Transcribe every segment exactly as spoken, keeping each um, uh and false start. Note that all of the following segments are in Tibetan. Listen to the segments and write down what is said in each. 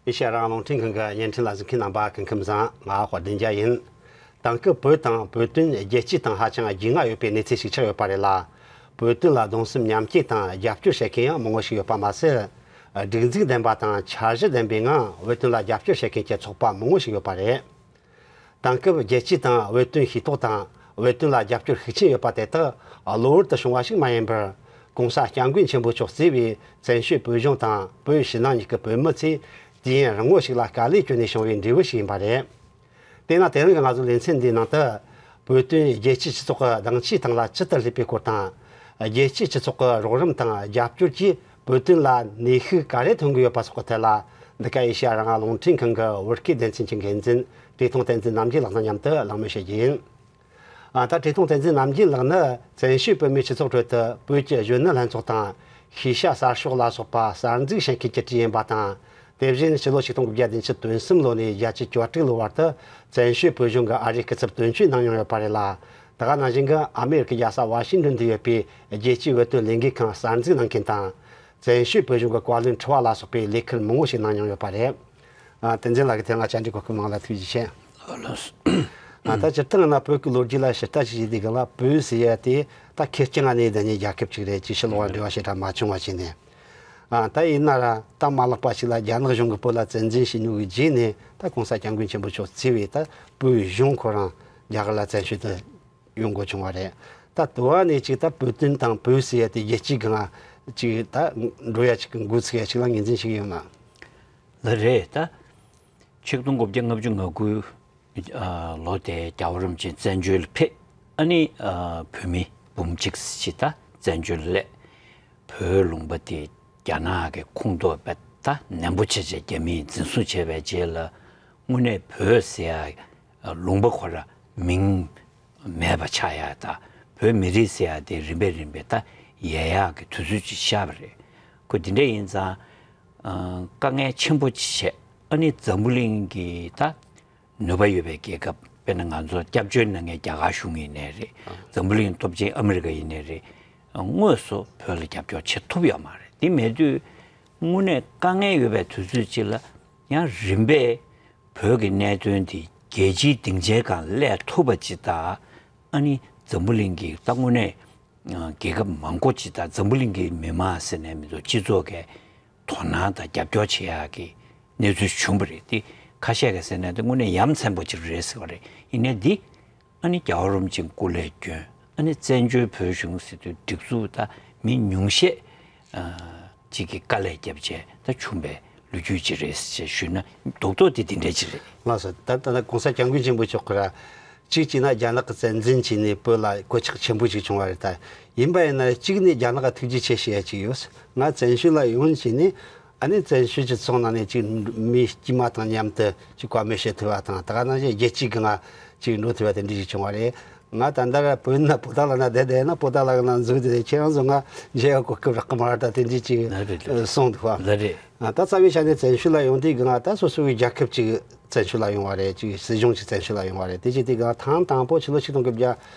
ཨེ་ཤ་ཡ་རང་དབང་རླུང་འཕྲིན་ཁང་གི་བརྙན་འཕྲིན་ལ་གཟིགས་མཁན་རྣམ་པ་སྐུ་ཁམས་བཟང་། ང་དཔལ་ལྡན་རྒྱལ་ཡིན། དེང་སྐབས་བོད་དང་བོད་དོན་རྒྱལ་སྤྱི་དང་ཧ་ཅང་རྒྱུས་མངའ་ཡོད་པའི་གནས་ཚུལ་ཞིག་ཆགས་ཡོད་པ་རེད་ལ། བོད་དོན་ལ་གདུང་སེམས་མཉམ་སྐྱེད་དང་རྒྱབ་སྐྱོར་བྱེད་མཁན་ཡང་མང་པོ་ཞིག་ཡོད་པ་མ་ཟད། སྒྲིག་འཛུགས་ལྡན་པ་དང་འཆར་གཞི་ལྡན་པའི་ངང་བོད་དོན་ལ་རྒྱབ་སྐྱོར་བྱེད་མཁན་གྱི་ཚོགས་པ་མང་པོ་ཞིག་ཡོད་པ་རེད། དེང་སྐབས་རྒྱལ་སྤྱི་དང་བོད་དོན་ཤེས་རྟོགས་དང་བོད་དོན་ལ་རྒྱབ་སྐྱོར་ཤུགས་ཆེན་ཡོད་པ་དེ་དག་གློ་བུར་དུ་བྱུང་བ་ཞིག་མ་ཡིན་པར། ྋགོང་ས་ྋསྐྱབས་མགོན་ཆེན་པོ་མཆོག་གཙོས་པའི་བཙན་བྱོལ་བོད་གཞུང་དང་བོད་ཕྱི་ནང་གཉིས་ཀྱི་བོད་མི་ཚོས་དུས་ཡུན་རིང་བོ་ཞིག་ལ་དཀའ་ལས་བསྐྱོན་ནས་བྱུང་བའི་འབྲས་བུ་ཞིག་ཡིན་པ་རེད། དེས་ན་དེ་རིང་གི་ང་ཚོའི་ལེ་ཚན་འདིའི་ནང་དུ། བོད་དོན་རྒྱལ་སྤྱིའི་སྤྱི་ཚོགས་ཀྱི་གདེང་ཆའི་སྟེང་ལ་ཇི་ལྟར་སླེབས་པའི་སྐོར་དང་། རྒྱལ་སྤྱིའི་སྤྱི་ཚོགས་ཀྱི་རོགས་རམ་དང་རྒྱབ་སྐྱོར་གྱིས་བོད་དོན་ལ་ནུས་ཤུགས་ག་རེ་ཐོན་གྱི་ཡོད་པ་སོགས་ཀྱི་ཐད་ལ། འདི་ག་ཨེ་ཤ་ཡ་རང་དབང་རླུང་འཕྲིན་ཁང་གི་བོད་སྐད་སྡེ་ཚན་གྱི་འགན་འཛིན་བཀྲས་མཐོང་བསྟན་འཛིན་རྣམ་རྒྱལ་ལགས་དང་མཉམ་དུ་གླེང་མོལ་བྱེད་རྒྱུ་ཡིན། ཨ། ད་བཀྲས་མཐོང་བསྟན་འཛིན་རྣམ་རྒྱལ་ལགས་ནི་བཙན་བྱོལ་བོད་མིའི་སྤྱི་ཚོགས་ཁྲོད་དུ་བོད་ཀྱི་གཞོན་ནུ་ལྷན་ཚོགས་དང་ཤེས་བྱ་གསར་ཤོག་ལ་སོགས་པ་གསར་འཛུགས་བྱེད་མཁན་གྱི་གྲས་ཡིན་པ་དང་། དེ་བཞིན་ཕྱི་ལོ་ཆིག་སྟོང་དགུ་བརྒྱ་བདུན་ཅུ་དོན་གསུམ་ལོ་ནས་བརྒྱད་ཅུ་གྱ་དྲུག་ལོ་བར་དུ་བཙན་བྱོལ་བོད་གཞུང་གི་ཨ་རིའི་སྐུ་ཚབ་དོན་གཅོད་གནང་མྱོང་ཡོད་པ་རེད་ལ། ད་ག་ནང་བཞིན་གྱི་ཨ་མེ་རི་ཁའི་རྒྱལ་ས་ཝ་ཤིང་ཏོན་དུ་ཡོད་པའི་རྒྱལ་སྤྱིའི་བོད་དོན་ལས་འགུལ་ཁང་གསར་འཛུགས་གནང་མཁན་དང་། བཙན་བྱོལ་བོད་གཞུང་གི་བཀའ་བློན་ཁྲི་པ་ལ་སོགས་པའི་ལས་འཁུར་མང་པོ་ཞིག་གནང་མྱོང་ཡོད་པ་རེད། ཨ། བསྟན་འཛིན་ལགས་ཀྱིས་དེ་སྔ་བཅར་འདྲི་གོ་སྐབས་གནང་ལ་ཐུགས་རྗེ་ཆེ། ཨ་ལགས། ཨ། ད་སྤྱིར་བཏང་ན་བོད་ཀྱི་ལོ་རྒྱུས་ལ་ཕྱིར་ལྟ་ཞིག་བྱེད་དུས་སྒང་ལ། བོད་ཟེར་ཡ་དེ་ད་ཁེར་རྐྱང་ང་ནས་བསྡད་མཁན་རྒྱལ་ཁབ་ཅིག་རེད། ཅིག་ཕྱི་ལོགས་ལ་འབྲེལ་བ་ཞེ་དྲག་མ་བྱུང་བ་བྱས་ནས། ཨ། ད་ཡིན་ན་ར་ད་མ་ལེགས་པ་ཞིག་ལ་རྒྱ་ནག་གཞུང་གིས་བོད་ལ་བཙན་འཛུལ་བྱས་མྱོང་བའི་རྗེས་ནས། ད་ྋགོང་ས་ྋསྐྱབས་མགོན་ཆེན་པོ་མཆོག་གཙོས་པའི་ད་བོད་གཞུང་ཁོ་རང་རྒྱ་གར་ལ་བཙན་བྱོལ་དུ་ཡོང་དགོས་བྱུང་བ་རེད། ད་དུ་བ་ནས་ཅིག་ད་བོད་དོན་དང་བོད་ཟེར་ཡ་དེ་རྒྱལ་སྤྱིའི་སྒང་ཅིག་ད་འགྲོ་ཡ་ཅིག་གི་འགོ་ཚུགས་ཡ་ཅིག་ལ་ངོས་འཛིན་བྱེད་ཀྱི་ཡོད་ན། ལགས་རེད། ད་ཆིག་སྟོང་དགུ་བརྒྱ་ལྔ་བཅུ་ང་དགུ་ལོ་དེ་རྒྱལ་བ་རིན་པོ་ཆེ་བཙན་བྱོལ་ལ་ཕེབས། ཨ་ནི་ཨ་བོད་མི་འབུམ་གཅིག་ཅིག་ད་བཙན་བྱོལ་ལ་སླེབས། བོད་ལུང་པ་དེ་རྒྱ་ནག་གི་ཁོངས་གཏོགས་བྱས། ད་ནན་པོ་བྱས་བྱས་རྒྱ་མིས་འཛིན་བཟུང་བྱས་པའི་རྗེས་ལ། དངོས་གནས་བོད་ཟེར་ཡ་ལུང་པ་ཁོ་ར་མིང་མེད་པ་ཆགས་ཡ། ད་བོད་མི་རིགས་ཟེར་ཡ་དེ་རིམ་པས་རིམ་པས་ད་ཡལ་ཡག་གི་དུས་ཚོད་ཅིག་ཤར་བ་རེད། ཁོ་དེ་འདྲ་ཡིན་ཙང་། ཨ། དཀའ་ངལ་ཆེན་པོ་ཅིག་བྱས། ཨ་ནི་འཛམ་བུ་གླིང་གི་ད་ནུས་པ་ཡོད་པའི་རྒྱལ་ཁབ། དཔེར་ན་ང་ཚོ་སྐྱབས་བཅོལ་གནང་མཁན་རྒྱ་གར་གཞུང་ཡིན་ནའི་རེད། འཛམ་བུ་གླིང་སྟོབས་ཆེན་ཨ་མི་རི་ཀ་ཡིན་ནའི་རེད། དངོས་སུ་བོད་ལ་རྒྱབ་སྐྱོར་བྱེད་ཐུབ་ཡོད་མ་རེད། དེ་མེད་དུས་དངོས་གནས་དཀའ་ངལ་ཡོད་པའི་དུས་ཚོད་ཅིག་ལ་ཡང་རིམ་པས་བོད་ཀྱི་གནད་དོན་དེ་རྒྱལ་སྤྱིའི་སྡིངས་ཆའི་སྒང་སླེབས་ཐུབ་པ་ཅིག་དང་། ཨ་ནི་འཛམ་བུ་གླིང་གི་ད་དངོས་གནས་རྒྱལ་ཁབ་མང་པོ་ཅིག་དང་། འཛམ་བུ་གླིང་གི་མི་མང་ཟེར་ནའི་མི་འདུག་སྤྱི་ཚོགས་ཀྱི་དོ་སྣང་དང་རྒྱབ་སྐྱོར་བྱེད་ཡག་གི་གནས་ཚུལ་བྱུང་བ་རེད། དེ་ཁ་ཤས་ཀྱིས་ཟེར་ན་དེ་དངོས་གནས་ཡ་མཚན་པོ་ཅིག་རེད་ཟེར་བ་རེད། ཡིན་ནའི་འདི་ཨ་ནི་རྒྱལ་བ་རིན་པོ་ཆེའི་སྐུ་ལས་བསྐྱོན། ཨ་ནི་བཙན་བྱོལ་བོད་གཞུང་ཟེར་དུས་སྒྲིག་འཛུགས་དང་མི་ཉུང་ཤས་ཨ་ཅིག་གིས་དཀའ་ལས་བརྒྱབ་བྱས་ད་བྱུང་བའི་ལོ་རྒྱུས་ཅིག་རེད་ཅེས་ཞུས་ན། རྡོག་རྡོག་དེ་དེ་འདྲ་ཅིག་རེད། ལགས་སོ། ད་ད་ལྟ་གོང་ས་སྐྱབས་མགོན་ཆེན་པོ་མཆོག་གིས་ར། གཅིག་བྱས་ན་རྒྱ་ནག་གིས་བཙན་འཛུལ་བྱས་ནས་བོད་ལ་གོད་ཆག་ཆེན་པོ་ཞིག་བྱུང་བ་རེད། ད་ཡིན་པ་ཡིན་ན་གཅིག་ནས་རྒྱ་ནག་ག་ཐུགས་རྗེ་ཆེ་ཞུ་ཡ་གཅིག་ཡོད། ང་བཙན་བྱོལ་ལ་ཡོང་བྱས་ནས། ཨ་ནི་བཙན་བྱོལ་གྱི་སྤྱི་ཚོགས་ནང་ནས་ཅིག་མི་དཀྱུས་མ་དང་མཉམ་དུ་ཅིག་བཀའ་མོལ་བྱེད་ཐུབ་པ་དང་། ད་ག་ནང་བཞིན་རྒྱལ་སྤྱིའི་སྒང་ཅིག་འགྲོ་ཐུབ་པ་དེ་འདྲ་ཞིག་བྱུང་བ་རེད། ང་ད་ལྟ་ར་བོད་ནས་བོད་ཟླ་ལ་ན་བསྡད་བསྡད་ན། བོད་ཟླ་ལ་ན་འཛུལ་བསྡད་བསྡད། ཁྱེད་རང་ཚོ་ང་མཇལ་ཡག་གོ་སྐབས་རག་གི་མ་རེད། ད་དེ་འདྲ་ཅིག་ལགས་རེད། ལགས་སོང་འདུག་བ། ལགས་རེད། ཨ། ད་རྩ་བའི་ཆ་ནས་བཙན་བྱོལ་ལ་ཡོང་དུས་སྒང་ད་སོ་སོའི་རྒྱལ་ཁབ་ཅིག་བཙན་བྱོལ་ལ་ཡོང་བ་རེད། ཅིག་སྲིད་གཞུང་ཅིག་བཙན་བྱོལ་ལ་ཡོང་བ་རེད། དེ་བྱས་དུས་སྒང་ཐེངས་དང་པོ་ཕྱི་ལོ་ཆིག་སྟོང་དགུ་བརྒྱ་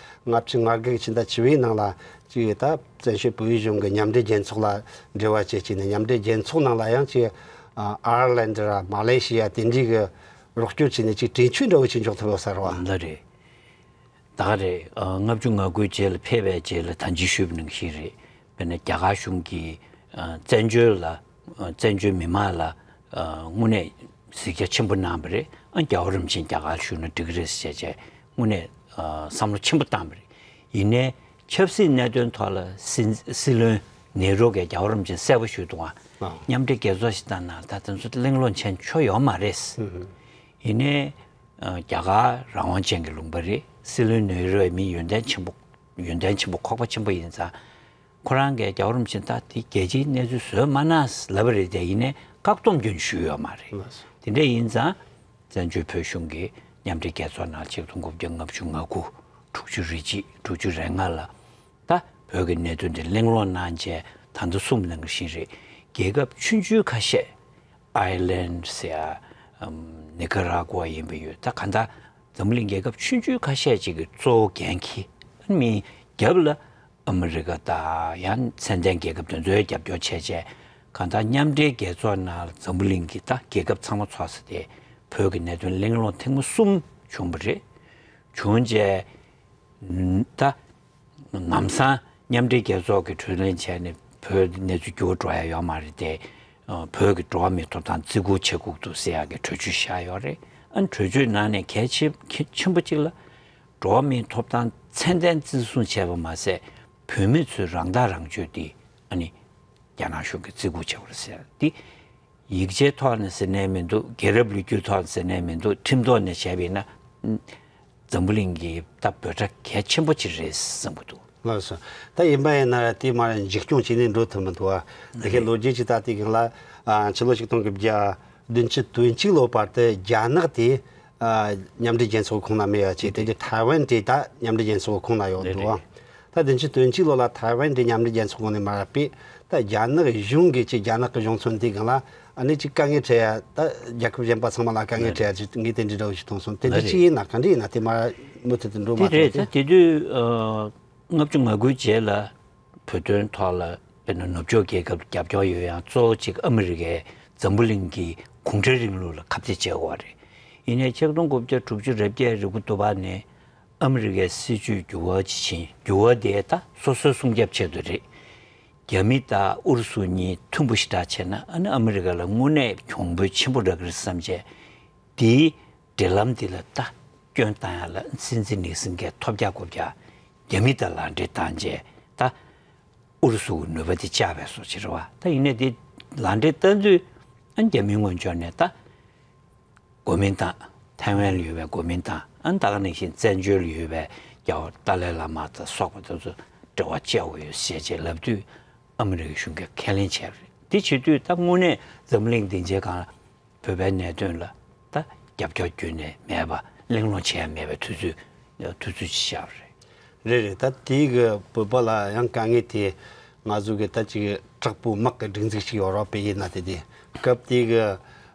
ལྔ་བཅུ་ང་དགུ་གི་ཕྱི་ཟླ་བཅུ་པའི་ནང་ལ་ཅིག་ད་བཙན་བྱོལ་བོད་གཞུང་གི་མཉམ་འབྲེལ་རྒྱལ་ཚོགས་ལ་འབྲེལ་བ་བྱས་བྱས་ནས། མཉམ་འབྲེལ་རྒྱལ་ཚོགས་ནང་ལ་ཡང་ཅིག་ཨ་ཨར་ལན་ཌི་ར་མ་ལེ་ཤི་ཡ་དེ་འདྲའི་གི་རོགས་སྐྱོར་བྱས་ནས་ཅིག་གྲོས་ཆོད་འདྲ་བོ་ཅིག་འཇོག་ཐུབ་ཡོད་ས་རེད་བ། ལགས་རེད། ད་ག་རེད། ཨ། ལྔ་བཅུ་ང་དགུའི་རྗེས་ལ་ཕེབས་པའི་རྗེས་ལ་ད་ཅི་ཞུས་པ་ནང་བཞིན་རེད། དཔེར་ན་རྒྱ་གར་གཞུང་གིས་ཨ་བཙན་བྱོལ་ལ་ཨ་བཙན་བྱོལ་མི་མང་ལ་ཨ་དངོས་གནས་གཟིགས་རྒྱ་ཆེན་པོ་གནང་བ་རེད། ཨ། རྒྱལ་བ་རིན་པོ་ཆེ་རྒྱ་གར་བཞུགས་ན་འགྲིག་གི་རེད་ཟེར་བྱས་བྱས་དངོས་གནས་ཨ་བསམ་བློ་ཆེན་པོ་བཏང་བ་རེད། ཡིན་ནའི་ཆབ་སྲིད་གནད་དོན་ཐོག་ལ་སྲིད་སྲིད་བློན་ནེ་རུ་གིས་རྒྱལ་བ་རིན་པོ་ཆེ་གསལ་པོ་ཞུས་འདུག་ག། ཨ། མཉམ་འབྲེལ་རྒྱལ་ཚོགས་ཤིག་བཏང་ན་ད་དེ་ཚོ་གླེང་སློང་བྱེད་ཆོག་ཡོད་མ་རེད། ཧུམ་ཧུམ། ཡིན་ནའི། ཨ། རྒྱ་གར་རང་དབང་ཅན་གྱི་ལུང་པ་རེད། སྲིད་བློན་ནེ་རུ་མི་ཡོན་ཏན་ཆེན་པོ། ཡོན་ཏན་ཆེན་པོ་ཁོག་པ་ཆེན་པོ་ཡིན་ཙང་། ཁོ་རང་གིས་རྒྱལ་བ་རིན་པོ་ཆེ་ད་དེ་རྒྱལ་སྤྱིའི་གནས་ཚུལ་བཟོས་མ་གནང་ལབ་པ་རེད་དེ། ཡིན་ནའི་བཀག་སྡོམ་ཀྱང་ཞུས་ཡོད་མ་རེད། དེ་འདྲ་ཡིན་ཙང་བཙན་བྱོལ་བོད་གཞུང་གིས་མཉམ་འབྲེལ་རྒྱལ་ཚོགས་ནང་ཆིག་སྟོང་དགུ་བརྒྱ་ལྔ་བཅུ་ང་དགུ། དྲུག་ཅུ་རེ་གཅིག། དྲུག་ཅུ་རེ་ལྔ་ལ། ད་བོད་ཀྱི་གནད་དོན་དེ་གླེང་སློང་གནང་བྱས་ད་ལྟ་གསུངས་པ་ནང་བཞིན་རེད། རྒྱལ་ཁབ་ཆུང་ཆུང་ཁ་ཤས། ཨའི་ལན་ཌི་ཟེར་ཡ། ཨམ། ནི་ཀ་ར་ཀུ་ཝ་ཡིན་པ་ཡོད། ད་ག་ད་འཛམ་བུ་གླིང་རྒྱལ་ཁབ་ཆུང་ཆུང་ཁ་ཤས་ཅིག་གིས་གཙོ་བོ་འགན་འཁྱེར། མི་རྒྱབ་ལ་ཨ་མི་རི་ཀ་དང་ཡང་ཚན་ལྡན་རྒྱལ་ཁབ་དེ་ཚོས་རྒྱབ་སྐྱོར་བྱས་བྱས། གང་ལྟར་མཉམ་འབྲེལ་རྒྱལ་ཚོགས་ནང་ལ་འཛམ་བུ་གླིང་གི་ད་རྒྱལ་ཁབ་ཚང་མ་ཚོགས་ས་དེ་བོད་ཀྱི་གནད་དོན་གླེང་སློང་ཐེངས་མ་གསུམ་བྱུང་བ་རེད། བྱུང་རྗེས་ད་ལམ་སང་མཉམ་འབྲེལ་རྒྱལ་ཚོགས་ཀྱི་གྲོས་གླེང་བྱས་ནས་བོད་གནས་ཚུལ་འགྱུར་བ་འགྲོ་ཡ་ཡོད་མ་རེད་དེ། བོད་ཀྱི་འགྲོ་བ་མིའི་ཐོབ་ཐང་བརྩི་བཀུར་བྱེད་དགོས་འདུག་ཟེར་ཡག་གི་གྲོས་ཆོད་བཞག་ཡོད་རེད། ཨ་ནི་གྲོས་ཆོད་ནང་ནས་གལ་ཆེ་ཆེན་པོ་གཅིག་ལ། འགྲོ་བ་མིའི་ཐོབ་ཐང་ཚད་ལྡན་བརྩི་སྲུང་བྱས་པ་མ་ཟད། བོད་མི་ཚོའི་རང་ཐག་རང་གཅོད་དེ་ཨ་ནི་རྒྱ་ནག་གཞུང་གིས་བརྩི་བཀུར་བྱེད་དགོས་ཟེར་དེ། ཡིག་ཆའི་ཐོག་ནས་ཟེར་ནའི་མི་འདུག་རྒྱལ་རབས་ལོ་རྒྱུས་ཐོག་ནས་ཟེར་ནའི་མི་འདུག་ཁྲིམས་ཐོག་ནས་བྱས་པ་ཡིན་ན། འཛམ་བུ་གླིང་གི་ད་འབོད་སྒྲ་གལ་ཆེན་པོ་ཅིག་རེད་བསམ་གྱི་འདུག་ལགས་སོ། ད་ཡིན་པ་ཡིན་ན་དེ་མར་འཇིགས་སྐྱོང་བྱས་ནས་འགྲོ་ཐུབ་མི་འདུག་བ། དེ་གའི་ལོ་རྒྱུས་ཅིག་ད་དེ་གང་ལ། ཕྱི་ལོ་ཆིག་སྟོང་དགུ་བརྒྱ་བདུན་ཅུ་དོན་གཅིག་ལོ་བར་དུ་རྒྱ་ནག་དེ་མཉམ་འབྲེལ་རྒྱལ་ཚོགས་ཁོངས་ན་མེད་ཡ་ཅིག་དེ་དུས་ཐའེ་ཝན་དེ་ད་མཉམ་འབྲེལ་རྒྱལ་ཚོགས་ཁོངས་ན་ཡོད་འདུག་བ། ད་བདུན་ཅུ་དོན་གཅིག་ལོ་ལ་ཐའེ་ཝན་དེ་མཉམ་འབྲེལ་རྒྱལ་ཚོགས་ཁོངས་ནས་མར་བབས་པས། ད་རྒྱ་ནག་གཞུང་གིས་ཅིག་རྒྱ་ནག་གི་གཞུང་ཚོ་འདི་སྒང་ལ་ཨ་ནི་ཅིག་དཀའ་ངལ་འཕྲད་ཡ། ད་རྒྱལ་ཁབ་གཞན་པ་ཚང་མ་ལ་དཀའ་ངལ་འཕྲད་ཡ་ཅིག་ངས་དེ་འདྲའི་འདྲ་བོ་ཞིག་མཐོང་སོང་། དེ་འདྲ་ཅིག་ཡིན་ན་ག་འདྲ་ཡིན་ན་དེ་མར་མུ་མཐུད་དུ་འགྲོ་མ་དེ་རེད། ཐུབ་ད། ད་དེ་དུས་ལྔ་བཅུ་ང་དགུའི་རྗེས་ལ་བོད་དོན་ཐོག་ལ་དཔེར་ན་ནུབ་ཕྱོགས་རྒྱལ་ཁབ་རྒྱབ་སྐྱོར་ཡོད་ཡང་གཙོ་བོ་གཅིག་ཨ་མི་རི་ཀས་འཛམ་བུ་གླིང་གི་གུང་ཁྲན་རིང་ལུགས་ལ་ཁ་གཏད་བཅག་ཡོད་རེད། ཡིན་ནའི་ཆིག་སྟོང་དགུ་བརྒྱ་དྲུག་ཅུ་རེ་བརྒྱད་རེ་དགུ་དུ་བ་ནས་ཨ་མི་རི་ཀའི་སྲིད་བྱུས་འགྱུར་བ་ཅིག་ཕྱིན། འགྱུར་བ་དེ་ད་སོ་སོའི་སྲུང་སྐྱོབ་ཆེད་དུ་རེད། རྒྱ་མི་དང་ཨུ་རུ་སུ་གཉིས་མཐུན་པོ་ཞེ་དྲག་བྱས་ན་ཨ་ནི་ཨ་མི་རི་ཀ་ལ་དངོས་གནས་གྱོང་གུན་ཆེན་པོ་རག་གི་རེད་བསམ་བྱས། དེའི་འབྲེལ་ལམ་འདི་ལ་ད་སྐྱོན་བཏང་ཡ་ལ་སྲིད་འཛིན་ནིག་སན་གྱིས་ཐོལ་རྒྱག་རྐུབ་རྒྱག་རྒྱ་མི་དང་ལག་འབྲེལ་བཏང་རྗེས་ད་ཨུ་རུ་སུ་གི་ནུས་པ་དེ་བཅག་པའི་བཟོ་ཅིག་རེད་བ། ད་ཡིན་ནའི་དེ་ལག་འབྲེལ་བཏང་དུས་ཨ་ནི་རྒྱ་མིའི་ངོས་ཕྱོགས་ནས་ད་གོ་མིན་ཏང་། ཐའེ་ཝན་ལ་ཡོད་པའི་གོ་མིན་ཏང་། ཨ་ནི་ད་ག་ནང་བཞིན་བཙན་བྱོལ་ལ་ཡོད་པའི་རྒྱལ་བ་ཏཱ་ལའི་བླ་མ་དང་སོགས་པ་དེ་ཚོ་འབྲེལ་བ་བཅད་དགོས་ཡོད་ཟེར་བྱས་ལབ་དུས་ཨ་མི་རི་ཀའི་གཞུང་གིས་ཁས་ལེན་བྱས་པ་རེད། དེ་བྱེད་དུས་ད་དངོས་གནས་འཛམ་གླིང་སྡིངས་ཆའི་སྒང་ལ་བོད་པའི་གནད་དོན་ལ་ད་རྒྱབ་སྐྱོར་ཁྱོན་ནས་མེད་པ། གླེང་སློང་བྱས་ཡ་མེད་པའི་དུས་ཚོད། དུས་ཚོད་ཅིག་ཤར་བ་རེད། རེད་རེད། ད་དེའི་གི་བོད་པ་ལ་ཡང་དཀའ་ངལ་དེ་ང་ཚོ་གི་ད་ཅིག་དྲག་པོའི་དམག་གི་སྒྲིག་འཛུགས་ཤིག་ཡོད་རོགས་པས་ཡིན་ན་དེ་དེ་སྐབས་དེའི་གི་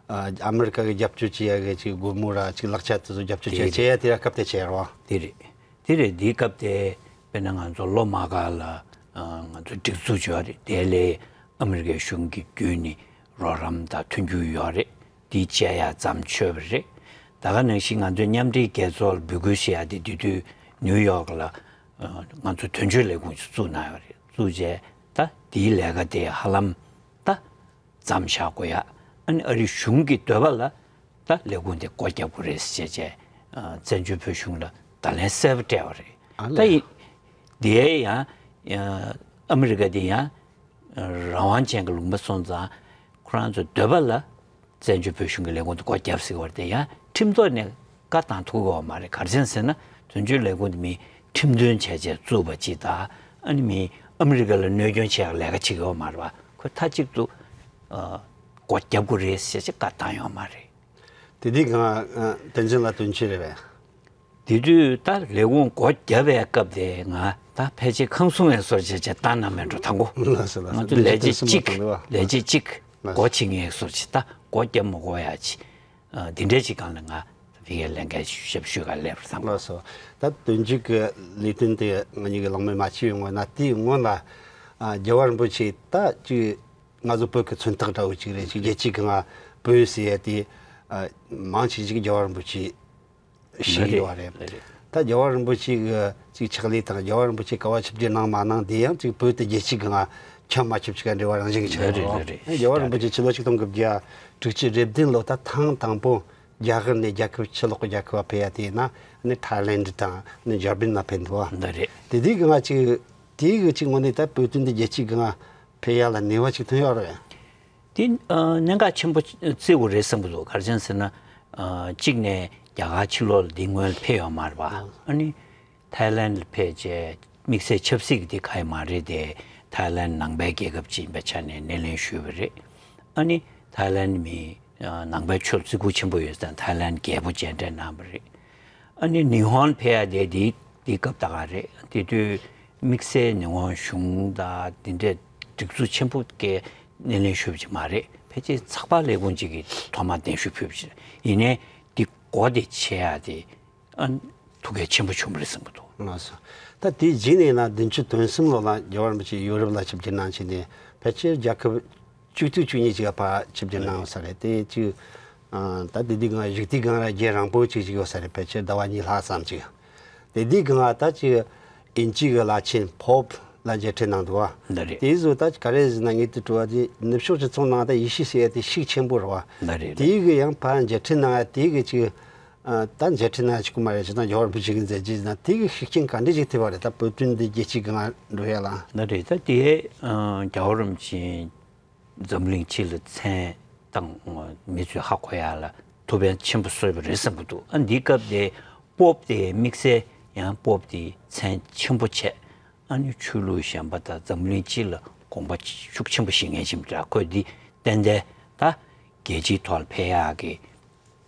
ཨ་ཨ་མི་རི་ཀ་གི་རྒྱབ་སྐྱོར་བྱེད་ཡ་གི་ཅིག་སྒོར་མོ་ར་ཅིག་ལག་ཆ་དེ་ཚོ་རྒྱབ་སྐྱོར་བྱེད་དེ་བྱེད་ཡ་དེ་ར་སྐབས་དེ་བྱས་རོགས། དེ་རེད། དེ་རེད། དེའི་སྐབས་དེ་དཔེར་ན་ང་ཚོ་ལོ་མ་ག་ལ་ང་ཚོ་སྒྲིག་འཛུགས་བྱོས་རེད། དེ་ལས་ཨ་མི་རི་ཀའི་གཞུང་གི་བརྒྱུད་ནས་རོགས་རམ་དང་མཐུན་འགྱུར་ཡོད་རེད། དེ་བྱས་ཡ་མཚམས་ཆོད་པ་རེད། ད་ག་ནང་བཞིན་ང་ཚོས་མཉམ་འབྲེལ་རྒྱལ་ཚོགས་ལ་འབོད་སྐུལ་བྱེད་ཡ་དེ་དེ་དུས་ནིའུ་ཡོག་ལ་ང་ཚོ་དོན་གཅོད་ལས་ཁུངས་ཤིག་བཙུགས་གནང་ཡོད་རེད། བཙུགས་རྗེས་ད་དེའི་ལས་ཀ་དེ་ཧ་ལམ་ད་མཚམས་བཞག་དགོས་ཡ། ཨ་ནི་ཨ་རིའི་གཞུང་གི་འདོད་པ་ལ་ད་ལས་ཁུངས་དེ་སྒོ་བརྒྱབ་དགོས་རེད་ཟེར་བྱས་བཙན་བྱོལ་བོད་གཞུང་ལ་བརྡ་ལན་གསལ་པོ་སྤྲད་པ་རེད། ད་ཡིན་དེ་ཡང་ཨ་མི་རི་ཀ་དེ་ཡང་རང་དབང་ཅན་གྱི་ལུང་པ་སོང་ཙང་ཁོ་རང་ཚོའི་འདོད་པ་ལ་བཙན་བྱོལ་བོད་གཞུང་གི་ལས་ཁུངས་དེ་སྒོ་བརྒྱབ་ཟེར་བ་དེ་ཡང་ཁྲིམས་ཐོག་ནས་བཀའ་བཏང་ཐུབ་ཀྱི་ཡོད་མ་རེད། ག་རེ་བྱས་ཟེར་ན་དོན་གཅོད་ལས་ཁུངས་དེ་མིའི་ཁྲིམས་དོན་བྱས་བྱས་བཙུགས་པ་ཅིག་དང་ཨ་ནི་མིའི་ཨ་མི་རི་ཀ་ལ་གནོད་སྐྱོན་བྱེད་ཡག་ལས་ཀ་བྱེད་ཀྱི་ཡོད་མ་རེད་བ། ཁོས་མཐའ་གཅིག་ཏུ་སྒོ་བརྒྱབ་དགོས་རེད་ཟེར་བྱས་བཀའ་བཏང་ཡོད་མ་རེད། དེ་དུས་གང་བསྟན་འཛིན་ལགས་དོན་གཅོད་རེད་པས། དེ་དུས་ད་ལས་ཁུངས་སྒོ་བརྒྱབ་པའི་སྐབས་དེ་ང་ད་ཕལ་ཆེར་ཁང་སྲུང་བའི་བཟོ་བྱས་བྱས་བཏང་ན་མེད་འགྲོ་དང་གོ། ལགས་སོ་ལགས་སོ། ང་ཚོ་ལས་བྱེད་གཅིག་ལས་བྱེད་གཅིག་ལགས་སོ། སྒོ་ཕྱེ་ངེས་བཟོ་བྱས་ད་སྒོ་བརྒྱབ་མ་དགོས་ཡ་ཅིག་འདི་འདྲའི་ཅིག་སྒང་ལ་ང་ད་ཕ་གིར་ལས་འགན་ཞུ་ཞབས་ཞུ་ག་སླེབས་པ་དང་གོ། ལགས་སོ། ད་དོན་གཅོད་ཀྱི་ལས་དོན་དེ་ང་གཉིས་ཀྱི་ལངས་མེད་མ་བྱས་པའི་སྔོན་ན་དེའི་སྔོན་ལ་རྒྱལ་བ་རིན་པོ་ཆེ་ད་ཅིག་ང་ཚོ་བོད་ཀྱི་མཚོན་རྟགས་འདྲ་བོ་ཅིག་རེད། ཅིག་རྒྱལ་སྤྱིའི་སྒང་བོད་ཟེར་ཡ་དེ་མང་ཆེ་ཅིག་རྒྱལ་བ་རིན་པོ་ཆེ་ཞིག་ཡོད་རེད། ད་རྒྱལ་བ་རིན་པོ་ཆེ་གི་ཅིག་ཕྱག་ལས་དང་རྒྱལ་བ་རིན་པོ་ཆེ་ག་བ་ཆིབས་བསྒྱུར་གནང་མ་གནང་དེ་ཡང་ཅིག་བོད་དེ་རྒྱལ་སྤྱིའི་སྒང་ཁྱབ་མ་ཁྱབ་ཅིག་ག་འབྲེལ་བ་རང་བཞིན་གྱི་ཆགས་ཡོད་རེད། རྒྱལ་བ་རིན་པོ་ཆེ་ཕྱི་ལོ་ཆིག་སྟོང་དགུ་བརྒྱ་དྲུག་ཅུ་རེ་བདུན་ལོ་ད་ཐེངས་དང་པོ་རྒྱ་གར་ནས་རྒྱལ་ཁབ་ཕྱི་ལོགས་ཀྱི་རྒྱལ་ཁབ་བ་ཕེབས་ཡ་དེ་ཡིན་ན་ནི་ཐའི་ལེན་ཌི་དང་ནི་འཇར་པན་ལ་ཕེབས་འདུག་བ། འདི་རེད། དེ་དུས་སྒང་ཅིག་དེའི་གི་ཅིག་ངོས་ནས་ད་བོད་དོན་འདི་རྒྱལ་སྤྱིའི་སྒང་ཕེབས་ཡ་ལ་ནུས་པ་ཅིག་ཐོན་ཡོད་རེད། དེ་གནད་འགག་ཆེན་པོ་བརྩི་དགོས་རེད་བསམ་གྱི་འདུག་ག་རེ་བྱས་ཟེར་ན་གཅིག་ནས་རྒྱ་གར་ཕྱི་ལོགས་ལ་འདི་སྔོན་ཕེབས་ཡོད་མ་རེད་པ། ཨ་ནི་ཐའི་ལེན་ལ་ཕེབས་རྗེས་དམིགས་བསལ་ཆབ་སྲིད་ཀྱི་འདི་ག་ཡི་མ་རེད་དེ། ཐའི་ལེན་ནང་པའི་རྒྱལ་ཁབ་ཅིག་ཡིན་པའི་ཆ་ནས་སྣེ་ལེན་ཞུས་པ་རེད། ཨ་ནི་ཐའི་ལེན་མི་ནང་པའི་ཆོས་བརྩི་བཀུར་ཆེན་པོ་ཡོད་ཙང་ཐའི་ལེན་རྒྱལ་པོ་མཇལ་འཕྲད་གནང་བ་རེད། ཨ་ནི་ཉི་ཧོང་ཕེབས་ཡ་དེ་དེ་དེ་སྐབས་ད་ག་རེད། དེ་དུས་དམིགས་བསལ་ཉི་ཧོང་གཞུང་དང་དེ་འདྲའི་སྒྲིག་འཛུགས་ཆེན་པོ་གི་སྣེ་ལེན་ཞུས་པ་ཅིག་མ་རེད། ཕལ་ཆེར་ཚགས་པར་ལས་ཁུངས་ཅིག་གིས་ཐོག་མར་གདན་ཞུ་ཕུལ་བ་ཅིག་རེད། ཡིན་ནའི་དེ་སྒོ་དེ་ཕྱེ་ཡ་དེ་ཨ་ཐུགས་གལ་ཆེན་པོ་བྱུང་བ་རེད་བསམ་གྱི་འདུག་ལགས་སོ། ད་དེའི་རྗེས་ནས་ན་བདུན་ཅུ་དོན་གསུམ་ལོ་ལ་རྒྱལ་བ་རིན་པོ་ཆེ་ཡོ་རོབ་ལ་ཆིབས་བསྒྱུར་གནང་བྱས་ནས་ཕལ་ཆེར་རྒྱལ་ཁབ་ བཅུ་དྲུག་བཅུ་གཉིས་ཅིག་ཕར་ཆིབས་བསྒྱུར་གནང་ཡོད་ས་རེད། དེ་ཅིག་ཨ་ད་དེ་དུས་སྒང་བཞུགས་དུས་སྒང་ར་རྒྱུན་རིང་པོ་ཅིག་ཅིག་ཡོད་ས་རེད། ཕལ་ཆེར་ཟླ་བ་གཉིས་ལྷག་ཙམ་ཅིག་དེ་དུས་སྒང་ད་ཅིག་དབྱིན་ཇི་གི་བླ་ཆེན་Pope་ལ་མཇལ་འཕྲད་གནང་འདུག་བ། ལ་རེད། དེ་བཟོ་ད་ག་རེ་ཟེར་ན་ངས་དེ་དྲི་བ་དེ་ནུབ་ཕྱོགས་སྤྱི་ཚོགས་ནང་ད་ཡེ་ཤུ་ཟེར་ཡ་དེ་ཤུགས་ཆེན་པོ་རེད་བ། ལ་རེད། དེ་གི་ཡང་ཕར་མཇལ་འཕྲད་གནང་ཡ་དེ་གི་ཅིག་ཨ་ད་མཇལ་འཕྲད་གནང་ཡ་ཅིག་ཁོ་མ་རེད། ཅི་ད་རྒྱལ་བ་རིན་པོ་ཆེ་གི་མཛད་རྗེས་ཟེར་ན་དེ་གི་ཤུགས་རྐྱེན་ག་འདྲ་ཞིག་ཐེབས་པ་རེད། ད་བོད་དོན་འདི་རྒྱལ་སྤྱིའི་སྒང་འགྲོ་ཡ་ལ། ལ་རེད། ད་དེ་ཨ་རྒྱལ་བ་རིན་པོ་ཆེ་འཛམ་བུ་གླིང་སྤྱི་ལ་མཚན་བཏང་། མི་ཚོས་ཧ་གོ་ཡ་ལ་ཐུགས་ཕན་ཆེན་པོ་གསོས་པ་རེད་བསམ་གྱི་འདུག་ཨ་འདི་སྐབས་དེ་Pope་དེ་དམིགས་བསལ་ཡང་Pope་དེ་མཚན་ཆེན་པོ་བྱས། ཨ་ནི་ཆོས་ལུགས་གཞན་པ་དང་འཛམ་བུ་གླིང་སྤྱི་ལ་དགོངས་པ་ཤུགས་ཆེན་པོ་བཞེས་མཁན་ཞིག་རེད། ཁོས་འདི་ཏན་ཏན་ད་རྒྱལ་སྤྱིའི་ཐོག་ལ་ཕེབས་ཡག་གི་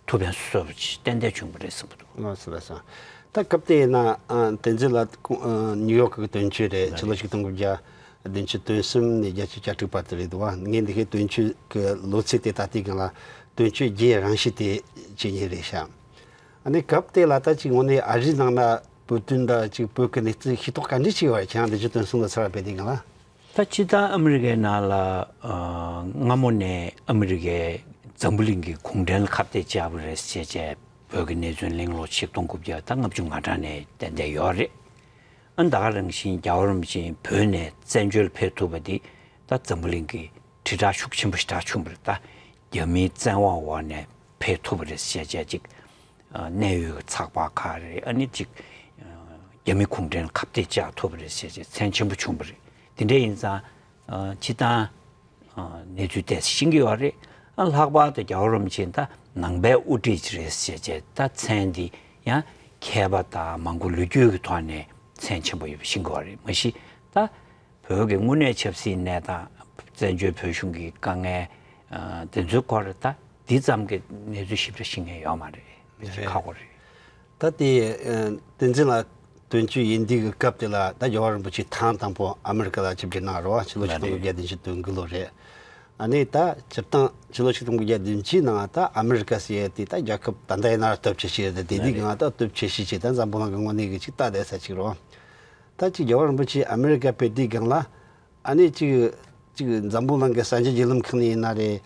ཐུགས་ཕན་གསོས་པ་ཞིག་ཏན་ཏན་བྱུང་བ་རེད་བསམ་གྱི་འདུག་ལགས་སོ། ལགས་སོ། ད་སྐབས་དེ་ཡིན་ན་ཨ་བསྟན་འཛིན་ལགས་ཨ་ནིའུ་ཡོག་གི་དོན་གཅོད་རེད། ཕྱི་ལོ་ཆིག་སྟོང་དགུ་བརྒྱ་བདུན་ཅུ་དོན་གསུམ་ནས་བརྒྱད་ཅུ་གྱ་དྲུག་བར་དུ་རེད་འདུག་བ། ངས་འདི་གའི་དོན་གཅོད་ཀྱི་ལོ་ཚིགས་དེ་ད་ལྟའི་སྒང་ལ་དོན་གཅོད་རྒྱུན་རིང་ཞིག་དེ་བྱེད་མཁན་རེད་ཤག་ཨ་ནི་སྐབས་དེ་ལ་ད་ཅིག་དངོས་གནས་ཨ་རིའི་ནང་ན་བོད་དོན་དང་ཅིག་བོད་ཀྱི་གནས་ཚུལ་ཤེས་རྟོགས་ག་འདྲ་བྱས་པ་རེད། ཁྱེད་རང་བདུན་ཅུ་དོན་གསུམ་ལ་ཚར་བ་བས་དེ་སྒང་ལ། ད་སྤྱིར་བཏང་ཨ་མི་རི་ཀའི་ནང་ལ་ཨ་སྔ་མོ་ནས་ཨ་མི་རི་ཀའི་འཛམ་བུ་གླིང་གི་གུང་ཁྲན་ལ་ཁ་གཏད་བཅག་པ་རེད་ཟེར་བྱས་བོད་ཀྱི་གནས་ཚུལ་གླེང་སློང་ཆིག་སྟོང་དགུ་བརྒྱ་ད་ལྔ་བཅུ་ང་གྲངས་ནས་ཏན་ཏན་ཡོད་རེད། ཨ་ད་ག་རང་བཞིན་རྒྱལ་བ་རིན་པོ་ཆེ་བོད་ནས་བཙན་བྱོལ་ཕེབས་ཐུབ་པ་འདི་ད་འཛམ་བུ་གླིང་གི་དྲིལ་བསྒྲགས་ཤུགས་ཆེན་པོ་ཞེ་དྲག་བྱུང་བ་རེད། ད་རྒྱ་མིའི་བཙན་དབང་འོག་ནས་ཕེབས་ཐུབ་པ་རེད་ཟེར་བྱས་ཅིག་ཨ་གནད་ཡོད་ཚགས་པར་ཁག་རེད། ཨ་ནི་ཅིག་ཨ་རྒྱ་མི་གུང་ཁྲན་ཁ་གཏད་བཅག་ཐུབ་པ་རེད་ཟེར་བྱས་མཚན་ཆེན་པོ་བྱུང་བ་རེད། དེ་འདྲ་ཡིན་ཙང་ཨ་སྤྱིར་བཏང་ཨ་གནས་ཚུལ་ཏོག་ཙམ་ཤེས་ཀྱི་ཡོད་རེད། ཨ་ལྷག་པར་དུ་རྒྱལ་བ་རིན་པོ་ཆེ་ད་ནང་པའི་དབུ་ཁྲིད་ཅིག་རེད་ཟེར་བྱས་ད་མཚན་འདི་ཡང་མཁས་པ་དང་མང་པོ་ལོ་རྒྱུས་ཀྱི་ཐོག་ནས་མཚན་ཆེན་པོ་ཡོད་པ་ཤེས་ཀྱི་ཡོད་རེད། མ་གཞི་ད་བོད་ཀྱི་དངོས་གནས་ཆབ་སྲིད་གནས་སྟངས་བཙན་བྱོལ་བོད་གཞུང་གི་དཀའ་ངལ་ཨ་དེ་ཚོའི་སྐོར་ད་འདི་ཙམ་གྱི་གནས་ཚུལ་ཞིབ་ཕྲ་ཤེས་མཁན་ཡོད་མ་རེད། རེད། ཁག་པོ་རེད། ད་དེ་ཨ་བསྟན་འཛིན་ལགས་དོན་གཅོད་ཡིན་དུས་ཀྱི་སྐབས་དེ་ལ་ད་རྒྱལ་བ་རིན་པོ་ཆེ་ཐེངས་དང་པོ་ཨ་མི་རི་ཀ་ལ་ཆིབས་བསྒྱུར་གནང་རེད་བ། ཕྱི་ལོ་ཆིག་སྟོང་དགུ་བརྒྱ་བདུན་ཅུ་དོན་དགུ་ལོ་རེད། ཨ་ནི་ད་སྤྱིར་བཏང་ཕྱི་ལོ་ཆིག་སྟོང་དགུ་བརྒྱ་བདུན་ཅུ་ནང་ད་ཨ་མི་རི་ཀ་ཟེར་ཡས་དེ་ད་རྒྱལ་ཁབ་ད་ལྟ་ཡིན་ན་སྟོབས་ཆེ་ཤོས་རེད། དེ་དུས་སྒང་ད་སྟོབས་ཆེ་ཤོས་ཅིག་ད་འཛམ་བུ་གླིང་གི་ངོས་ནས་གི་ཅིག་ལྟ་བསྡད་ས་ཅིག་རེད་བ། ད་ཅིག་རྒྱལ་བ་རིན་པོ་ཆེ་ཨ་མི་རི་ཀ་ཕེབས་དུས་སྒང་ལ་ཨ་ནི་ཅིག་ཅིག་འཛམ་བུ་གླིང་གི་གསར་འགྱུར་བརྒྱུད་ལམ་ཁག་ནས་ཡིན་ན་རེད།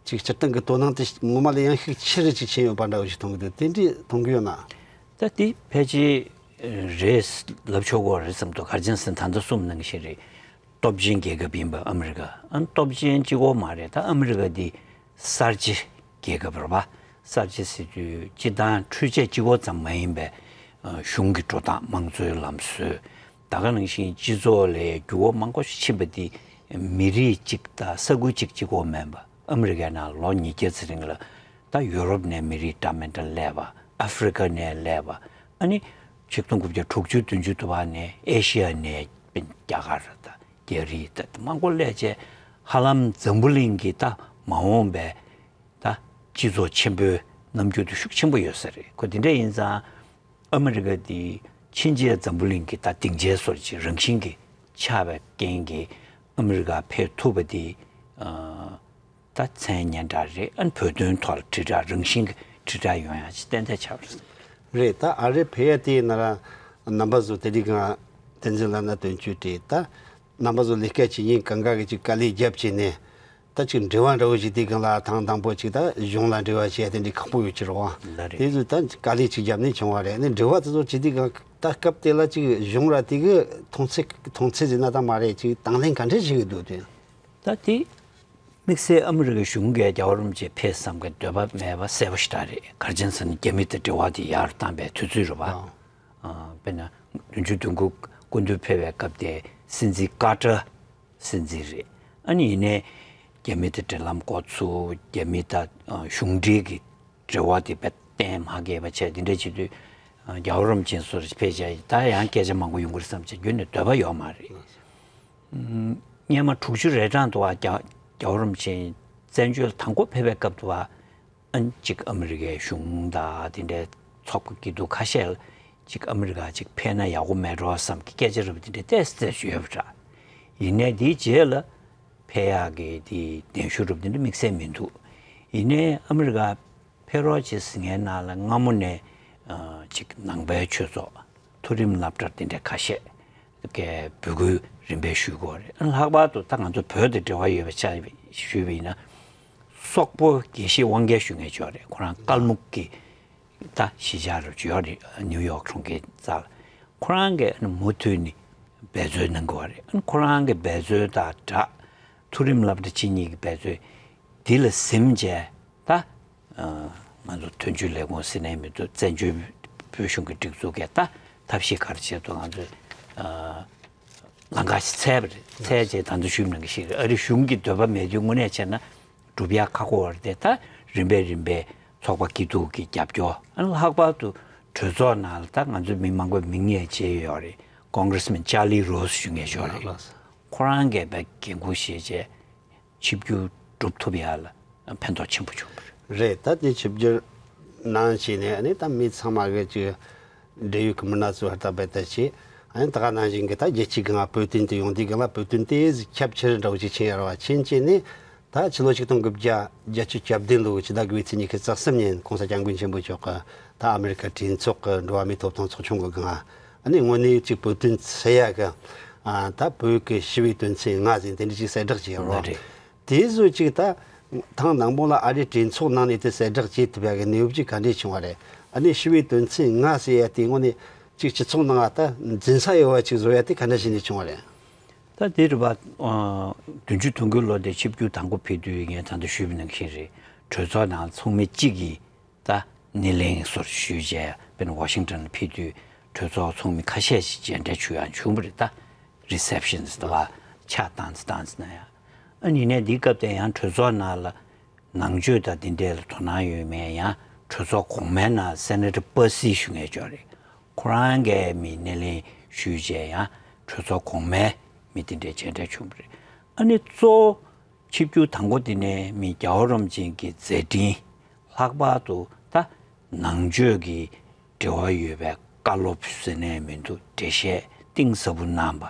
ཅིག་སྤྱིར་བཏང་གི་དོ་སྣང་དེ་ངོ་མ་ལས་ཡང་ཤུགས་ཆེ་རུ་ཅིག་ཕྱིན་ཡོད་པ་འདྲ་བོ་ཞིག་མཐོང་གི་འདུག་དེ་འདྲས་མཐོང་གི་ཡོད་ན། ད་དེ་ཕལ་ཆེར་རེད་ལབ་ཆོག་གི་རེད་བསམ་འདུག་ག་རེ་ཡིན་ཟེར་ན་ད་ལྟ་གསུངས་པ་ནང་བཞིན་རེད། སྟོབས་ཆེན་རྒྱལ་ཁབ་ཡིན་པ་ཨ་མི་རི་ཀ། ཨ་སྟོབས་ཆེན་གཅིག་པོ་མ་རེད། ད་ཨ་མི་རི་ཀ་འདི་གསར་བརྗེ་རྒྱལ་ཁབ་རེད་པ། གསར་བརྗེ་ཟེར་དུས་སྤྱིར་བཏང་འཕྲུལ་ཆས་གཅིག་པོ་ཙམ་མ་ཡིན་པའི་ཨ་གཞུང་གི་འགྲོ་སྟངས་དམངས་གཙོའི་ལམ་སྲོལ། ད་ག་ནང་བཞིན་སྤྱི་ཚོགས་ལ་འགྱུར་བ་མང་པོ་ཞིག་ཕྱིན་པ་འདི་མི་རིགས་གཅིག་དང་ས་ཁུལ་གཅིག་གཅིག་པོ་མིན་པ། ཨ་མི་རི་ཀའི་ནང་ལོ་ཉིས་བརྒྱ་ཙམ་རིང་ལ་ད་ཡུ་རོབ་ནས་མི་རིགས་འདྲ་མི་འདྲ་སླེབས་པ། ཨ་ཧྥི་རི་ཀ་ནས་སླེབས་པ། ཨ་ནི་ཆིག་སྟོང་དགུ་བརྒྱ་དྲུག་ཅུ་བདུན་ཅུ་དུ་བ་ནས་ཨེ་ཤི་ཡ་ནས་རྒྱ་གར་དང་རྒྱ་རིགས་དང་མང་པོ་སླེབས་བྱས་ཧ་ལམ་འཛམ་བུ་གླིང་གི་ད་མ་འོངས་པའི་ད་སྤྱི་ཚོགས་ཆེན་པོའི་རྣམ་འགྱུར་དེ་ཤུགས་ཆེན་པོ་ཡོད་ས་རེད། ཁོ་དེ་འདྲ་ཡིན་ཙང་ཨ་མི་རི་ཀ་དེ་ཕྱིན་ཆད་འཛམ་བུ་གླིང་གི་ད་སྡིངས་ཆའི་བཟོ་འདྲ་ཅིག་རང་བཞིན་གྱིས་ཆགས་པའི་རྐྱེན་གྱིས་ཨ་མི་རི་ཀ་ཕེབས་ཐུབ་པ་དེ་ཨ་ད་མཚན་སྙན་གྲགས་རེད། ཨ་ནི་བོད་དོན་ཐོག་ལ་དྲིལ་བསྒྲགས་རང་བཞིན་གྱི་དྲིལ་བསྒྲགས་ཡོང་ཡག་ཅིག་ཏན་ཏན་ཆགས་པ་རེད། རེད། ད་ཨ་རི་ཕེབས་ཡ་དེ་ཡིན་ན་ར་རྣམ་པ་ཚོ་དེ་དུས་སྒང་བསྟན་འཛིན་ལགས་ན་དོན་གཅོད་དེ་ད་རྣམ་པ་ཚོ་ལས་ཀ་བྱེད་མཁན་གང་ག་གི་ཅིག་དཀའ་ལས་རྒྱབ་བྱས་ནས་ད་ཅིག་འབྲེལ་བ་འདྲ་བོ་ཞིག་དེ་སྒང་ལ་ཐེངས་དང་པོ་ཅིག་ད་གཞུང་ལ་འབྲེལ་བ་བྱས་ཡ་དེ་འདྲའི་ཁག་པོ་ཡོད་ཀྱི་རེད་བ། ལགས་རེད། དེ་ཚོ་ད་དཀའ་ལས་ཅིག་རྒྱབ་ནས་བྱུང་བ་རེད། ཨ་ནི་འབྲེལ་བ་དེ་ཚོ་བྱེད་དུས་སྒང་ད་སྐབས་དེ་ལ་ཅིག་གཞུང་ར་དེ་གི་མཐོང་ཚད་མཐོང་ཚད་ཟེར་ན་ད་མ་རེད། ཅིག་དང་ལེན་ག་འདྲ་བྱེད་ཀྱི་འདུག་དེ། ད་དེ་དམིགས་བསལ་ཨ་མི་རི་ཀའི་གཞུང་གིས་རྒྱལ་བ་རིན་པོ་ཆེ་ཕེབས་བསམ་གྱི་འདོད་པ་མེད་པ་གསལ་པོ་ཞེ་དྲག་རེད། ག་རེ་བྱས་ཟེར་ན་རྒྱ་མི་དང་འབྲེལ་བ་དེ་ཡག་རུ་བཏང་པའི་དུས་ཚོད་རེད་པ། ཨ། ཨ་དཔེར་ན་བདུན་ཅུ་དོན་དགུ་སྐུ་མདུན་ཕེབས་པའི་སྐབས་དེ་སྲིད་འཛིན་ཀར་ཏར་སྲིད་འཛིན་རེད། ཨ་ནི་ཡིན་ནའི་རྒྱ་མི་དང་འབྲེལ་ལམ་འགོ་ཚུགས། རྒྱ་མི་དང་ཨ་གཞུང་འབྲེལ་གྱི་འབྲེལ་བ་དེ་དཔེ་གཏན་མ་འཁེལ་བ་བྱས། དེ་འདྲ་བྱེད་དུས་ཨ་རྒྱལ་བ་རིན་པོ་ཆེ་སོགས་ཕེབས་བྱས་ད་ཡང་སྐད་ཆ་མང་པོ་ཡོང་གི་རེད་བསམ་བྱས་རྒྱུན་ནས་འདོད་པ་ཡོད་མ་རེད། སྔོན་མ་དྲུག་ཅུ་རེ་གྲངས་དུ་བ་རྒྱ་རྒྱལ་བ་རིན་པོ་ཆེ་བཙན་བྱོལ་དང་པོ་ཕེབས་པའི་སྐབས་དུ་བ་ཨ་ནི་གཅིག་ཨ་མི་རི་ཀའི་གཞུང་དང་དེ་འདྲའི་ཚོགས་པ་སྐྱིད་སྡུག་ཁ་ཤས་ལ་གཅིག་ཨ་མི་རི་ཀ་གཅིག་ཕེབས་ན་ཡག་པོ་མེད་འགྲོ་བསམ་གྱི་སྐད་ཆ་རུ་དེ་འདྲའི་ཏོག་ཙམ་ཡོད་པ་འདྲ། ཡིན་ནའི་དེའི་རྗེས་ལ་ཕེབས་ཡག་གི་དེ་གདན་ཞུ་རུ་དེ་འདྲ་དམིགས་བསལ་མི་འདུག་ཡིན་ནའི་ཨ་མི་རི་ཀ་ཕེབས་རོགས་བྱེད་ཟེར་མཁན་ནང་ལ་སྔ་མོ་ནས་ཨ་གཅིག་ནང་པའི་ཆོས་ཚོགས་མཐོ་རིམ་སློབ་གྲྭ་དེ་འདྲའི་ཁ་ཤས། གི་འབོད་སྐུལ་རིམ་པས་ཞུ་དགོས་རེད། ལྷག་པར་དུ་ད་ང་ཚོ་བོད་དང་འབྲེལ་བ་ཡོད་པའི་ཆ་ཞུས་པ་ཡིན་ན། སོག་པོ་དགེ་བཤེས་དབང་རྒྱལ་ཞུ་མཁན་ཅིག་ཡོད་རེད། ཁོ་རང་ཀལ་མུག་གི་ད་གཞིས་ཆགས་རུ་ཅིག་ཡོད་རེད། ནིའུ་ཡོག་གྲོང་ཁྱེར་རྩ་ལ། ཁོ་རང་གིས་མུ་མཐུད་ནས་འབད་རྩོལ་གནང་གི་ཡོད་རེད། ཁོ་རང་གི་འབད་རྩོལ་དང་སྦྲགས། མཐོ་རིམ་སློབ་གྲྭ་ཆེན་གཉིས་ཀྱི་འབད་རྩོལ་འདི་ལ་གཟིམ་བྱས། ད་ང་ཚོ་དོན་གཅོད་ལས་ཁུངས་ཟེར་ནས་མི་འདུག་བཙན་བྱོལ་བོད་གཞུང་གི་སྒྲིག་འཛུགས་ཀྱིས་ད་ཐབས་ཤེས་ག་རེ་བྱས་འདུག་ང་ཚོས་ལམ་ཁ་ཞིག་འཚོལ་བ་རེད། འཚོལ་བྱས་ད་ལྟ་ཞུས་པ་ནང་བཞིན་ཨ་རི་གཞུང་གི་འདོད་པ་མེད་དུས་དངོས་གནས་བྱས་ན་སྒྲུབ་ཡག་ཁག་པོ་རེད་དེ། ད་རིམ་པས་རིམ་པས་ཚོགས་པ་སྐྱིད་སྡུག་གི་རྒྱབ་སྐྱོར། ཨ་ནི་ལྷག་པར་དུ་གྲོས་ཚོགས་ནང་ལ་ད་ང་ཚོ་མི་མང་པོས་མིང་ཡང་བརྗེས་ཡོད་རེད། Congressman Charlie Rose་ཞུ་མཁན་ཞིག་ཡོད་རེད། ཁོ་རང་གིས་དཔེ་འགན་ཁུར་བཞེས་བྱས། ཆིབས་བསྒྱུར་སྒྲུབ་ཐུབ་ཡ་ལ་ཕན་ཐོགས་ཆེན་པོ་བྱུང་བ་རེད། རེད། ད་དེ་ཆིབས་བསྒྱུར་གནང་བྱས་ནས་ཨ་ནི་ད་མི་ཚང་མ་གི་ཅིག་འབྲེལ་ཡོད་ཀྱི་མི་སྣ་ཚོ་ཧུར་ཐག་རྦད་དེ་བྱས། ཨ་ནི་ད་ག་ནང་བཞིན་གྱི་ད་རྒྱལ་སྤྱིའི་སྒང་ལ་བོད་དོན་དེ་ཡོང་དུས་སྒང་ལ་བོད་དོན་དེ་ཁྱབ་ཆེར་འདྲ་བོ་ཅིག་ཕྱིན་ཡོད་རེད་བ། ཕྱིན་བྱས་ནས་ད་ཕྱི་ལོ་ཆིག་སྟོང་དགུ་བརྒྱ་བརྒྱད་ཅུ་གྱ་བདུན་ལོའི་ཕྱི་ཟླ་དགུ་པའི་ཚེས་ཉི་ཤུ་རྩ་གསུམ་ཉིན་༸གོང་ས་༸སྐྱབས་མགོན་ཆེན་པོ་མཆོག་གིས་ད་ཨ་མི་རི་ཀ་གྲོས་ཚོགས་ཀྱི་འགྲོ་བ་མིའི་ཐོབ་ཐང་ཚོགས་ཆུང་གི་སྒང་ལ་ཨ་ནི་དངོས་གནས་ཅིག་བོད་དོན་འཚོལ་ཡ་གི་ཨ་ད་བོད་ཀྱི་ཞི་བའི་དོན་ཚན་ལྔ་ཟེར་དེ་འདྲ་ཅིག་གསལ་བསྒྲགས་བྱས་ཡོད་རེད། དེ་བཟོ་ཅིག་ད་ཐེངས་དང་པོ་ལ་ཨ་རིའི་གྲོས་ཚོགས་ནང་ནས་དེ་གསལ་བསྒྲགས་བྱེད་ཐུབ་ཡ་གི་གནས་བབ་ཅིག་ག་འདྲས་བྱུང་བ་རེད། ཨ་ནི་ཞི་བའི་དོན་ཚན་ལྔ་ཟེར་ཡ་དེ་དངོས་གནས་ཅིག་སྤྱི་ཚོགས་ནང་ད་འཛིན་ས་ཡོད་པ་ཅིག་བཟོ་ཡ་དེ་ག་འདྲ་ཞིག་ནས་བྱུང་བ་རེད། ད་དེ་རེད་པ། ཨ་བདུན་ཅུ་དོན་དགུ་ལོ་དེ་ཆིབས་བསྒྱུར་དང་པོ་ཕེབས་དུས་ངས་ད་ལྟ་ཞུས་པ་ནང་བཞིན་རེད། གྲོས་ཚོགས་ནང་ཚོགས་མི་གཅིག་གིས་ད་སྣེ་ལེན་སོར་ཞུས་བྱས་དཔེར་ན་ཝ་ཤིང་ཊོན་ལ་ཕེབས་དུས་གྲོས་ཚོགས་ཚོགས་མི་ཁ་ཤས་ཤིག་མཇལ་འཕྲད་བྱུང་ཡང་བྱུང་བ་རེད། ད་རི་སེབ་ཤན་ཟེར་བ་ཕྱག་བཏང་ཙམ་བཏང་ཙམ་གནང་ཡ། ཨ་ནི་ནས་འདིའི་སྐབས་དེ་ཡང་གྲོས་ཚོགས་ནང་ལ་ནང་ཆོས་དང་འདི་འདྲའི་ལ་དོ་སྣང་ཡོད་མེད་ཡང་གྲོས་ཚོགས་གོང་མའི་ནང་སེ་ནེ་ཊར་པར་སི་ཞུ་མཁན་ཅིག་ཡོད་རེད། ཁོ་རང་གིས་མི་སྣེ་ལེན་ཞུས་བྱས་ཡང་གྲོས་ཚོགས་གོང་མའི་མི་དེ་འདྲའི་མཇལ་འཕྲད་བྱུང་བ་རེད། ཨ་ནི་གཙོ་བོ་ཆིབས་བསྒྱུར་དང་པོ་དེ་ནས་མི་རྒྱལ་བ་རིན་པོ་ཆེ་གི་མཛད་འཕྲིན། ལྷག་པར་དུ་ད་ནང་ཆོས་ཀྱི་འབྲེལ་བ་ཡོད་པའི་བཀའ་སློབ་ཟེར་ནས་མི་འདུག་འགྲེལ་བཤད་གཏིང་ཟབ་པོ་གནང་བ།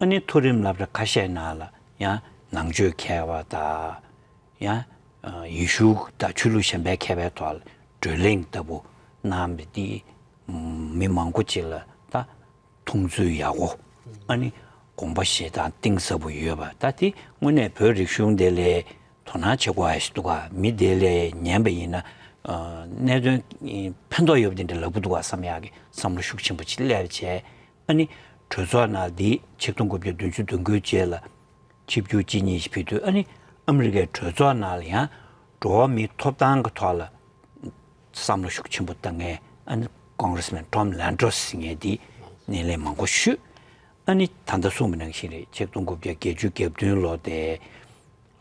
ཨ་ནི་མཐོ་རིམ་སློབ་གྲྭ་ཁ་ཤས་ནང་ལ་ཡང་ནང་ཆོས་མཁས་པ་དང་། ཡང་ཡེ་ཤུ་དང་ཆོས་ལུགས་གཞན་པའི་མཁས་པའི་ཐོག་ལ་བགྲོ་གླེང་ལྟ་བུ་གནང་བ་འདིས་མི་མང་པོ་ཅིག་ལ་ད་མཐོང་ཚུལ་ཡག་པོ། ཨ་ནི་དགོངས་པ་བཞེས་སྟངས་གཏིང་ཟབ་པོ་ཡོད་པ། ད་དེ་དངོས་གནས་བོད་རིག་གཞུང་དེ་ལ་དོ་སྣང་བྱེད་དགོས་ཡ་ཞིག་འདུག་ག་མི་དེ་ལ་ཉན་པ་ཡིན་ན་གནད་དོན་ཕན་ཐོགས་ཡོད་པ་དེ་འདྲ་ལབ་ཀྱི་འདུག་ག་བསམ་ཡག་གི་བསམ་བློ་ཤུགས་ཆེན་པོ་ཅིག་སླེབས་བྱས། ཨ་ནི་གྲོས་ཚོགས་ནང་འདི་ཆིག་སྟོང་དགུ་བརྒྱ་བདུན་ཅུ་དོན་དགུའི་རྗེས་ལ་ཆིབས་བསྒྱུར་གཅིག་གཉིས་ཤིག་ཕེབས་དུས། ཨ་ནི་ཨ་མི་རི་ཀའི་གྲོས་ཚོགས་ནང་ལ་ཡང་འགྲོ་བ་མིའི་ཐོབ་ཐང་གི་ཐོག་ལ་བསམ་བློ་ཤུགས་ཆེན་པོ་བཏང་མཁན་ཨ་ནི་Congressman Tom Lantos་ཟེར་མཁན་འདིས་སྣེ་ལེན་མང་པོ་ཞུས། ཨ་ནི་ད་ལྟ་གསུངས་པ་ནང་བཞིན་རེད། ཆིག་སྟོང་དགུ་བརྒྱ་བརྒྱད་ཅུ་གྱ་བདུན་ལོ་དེ་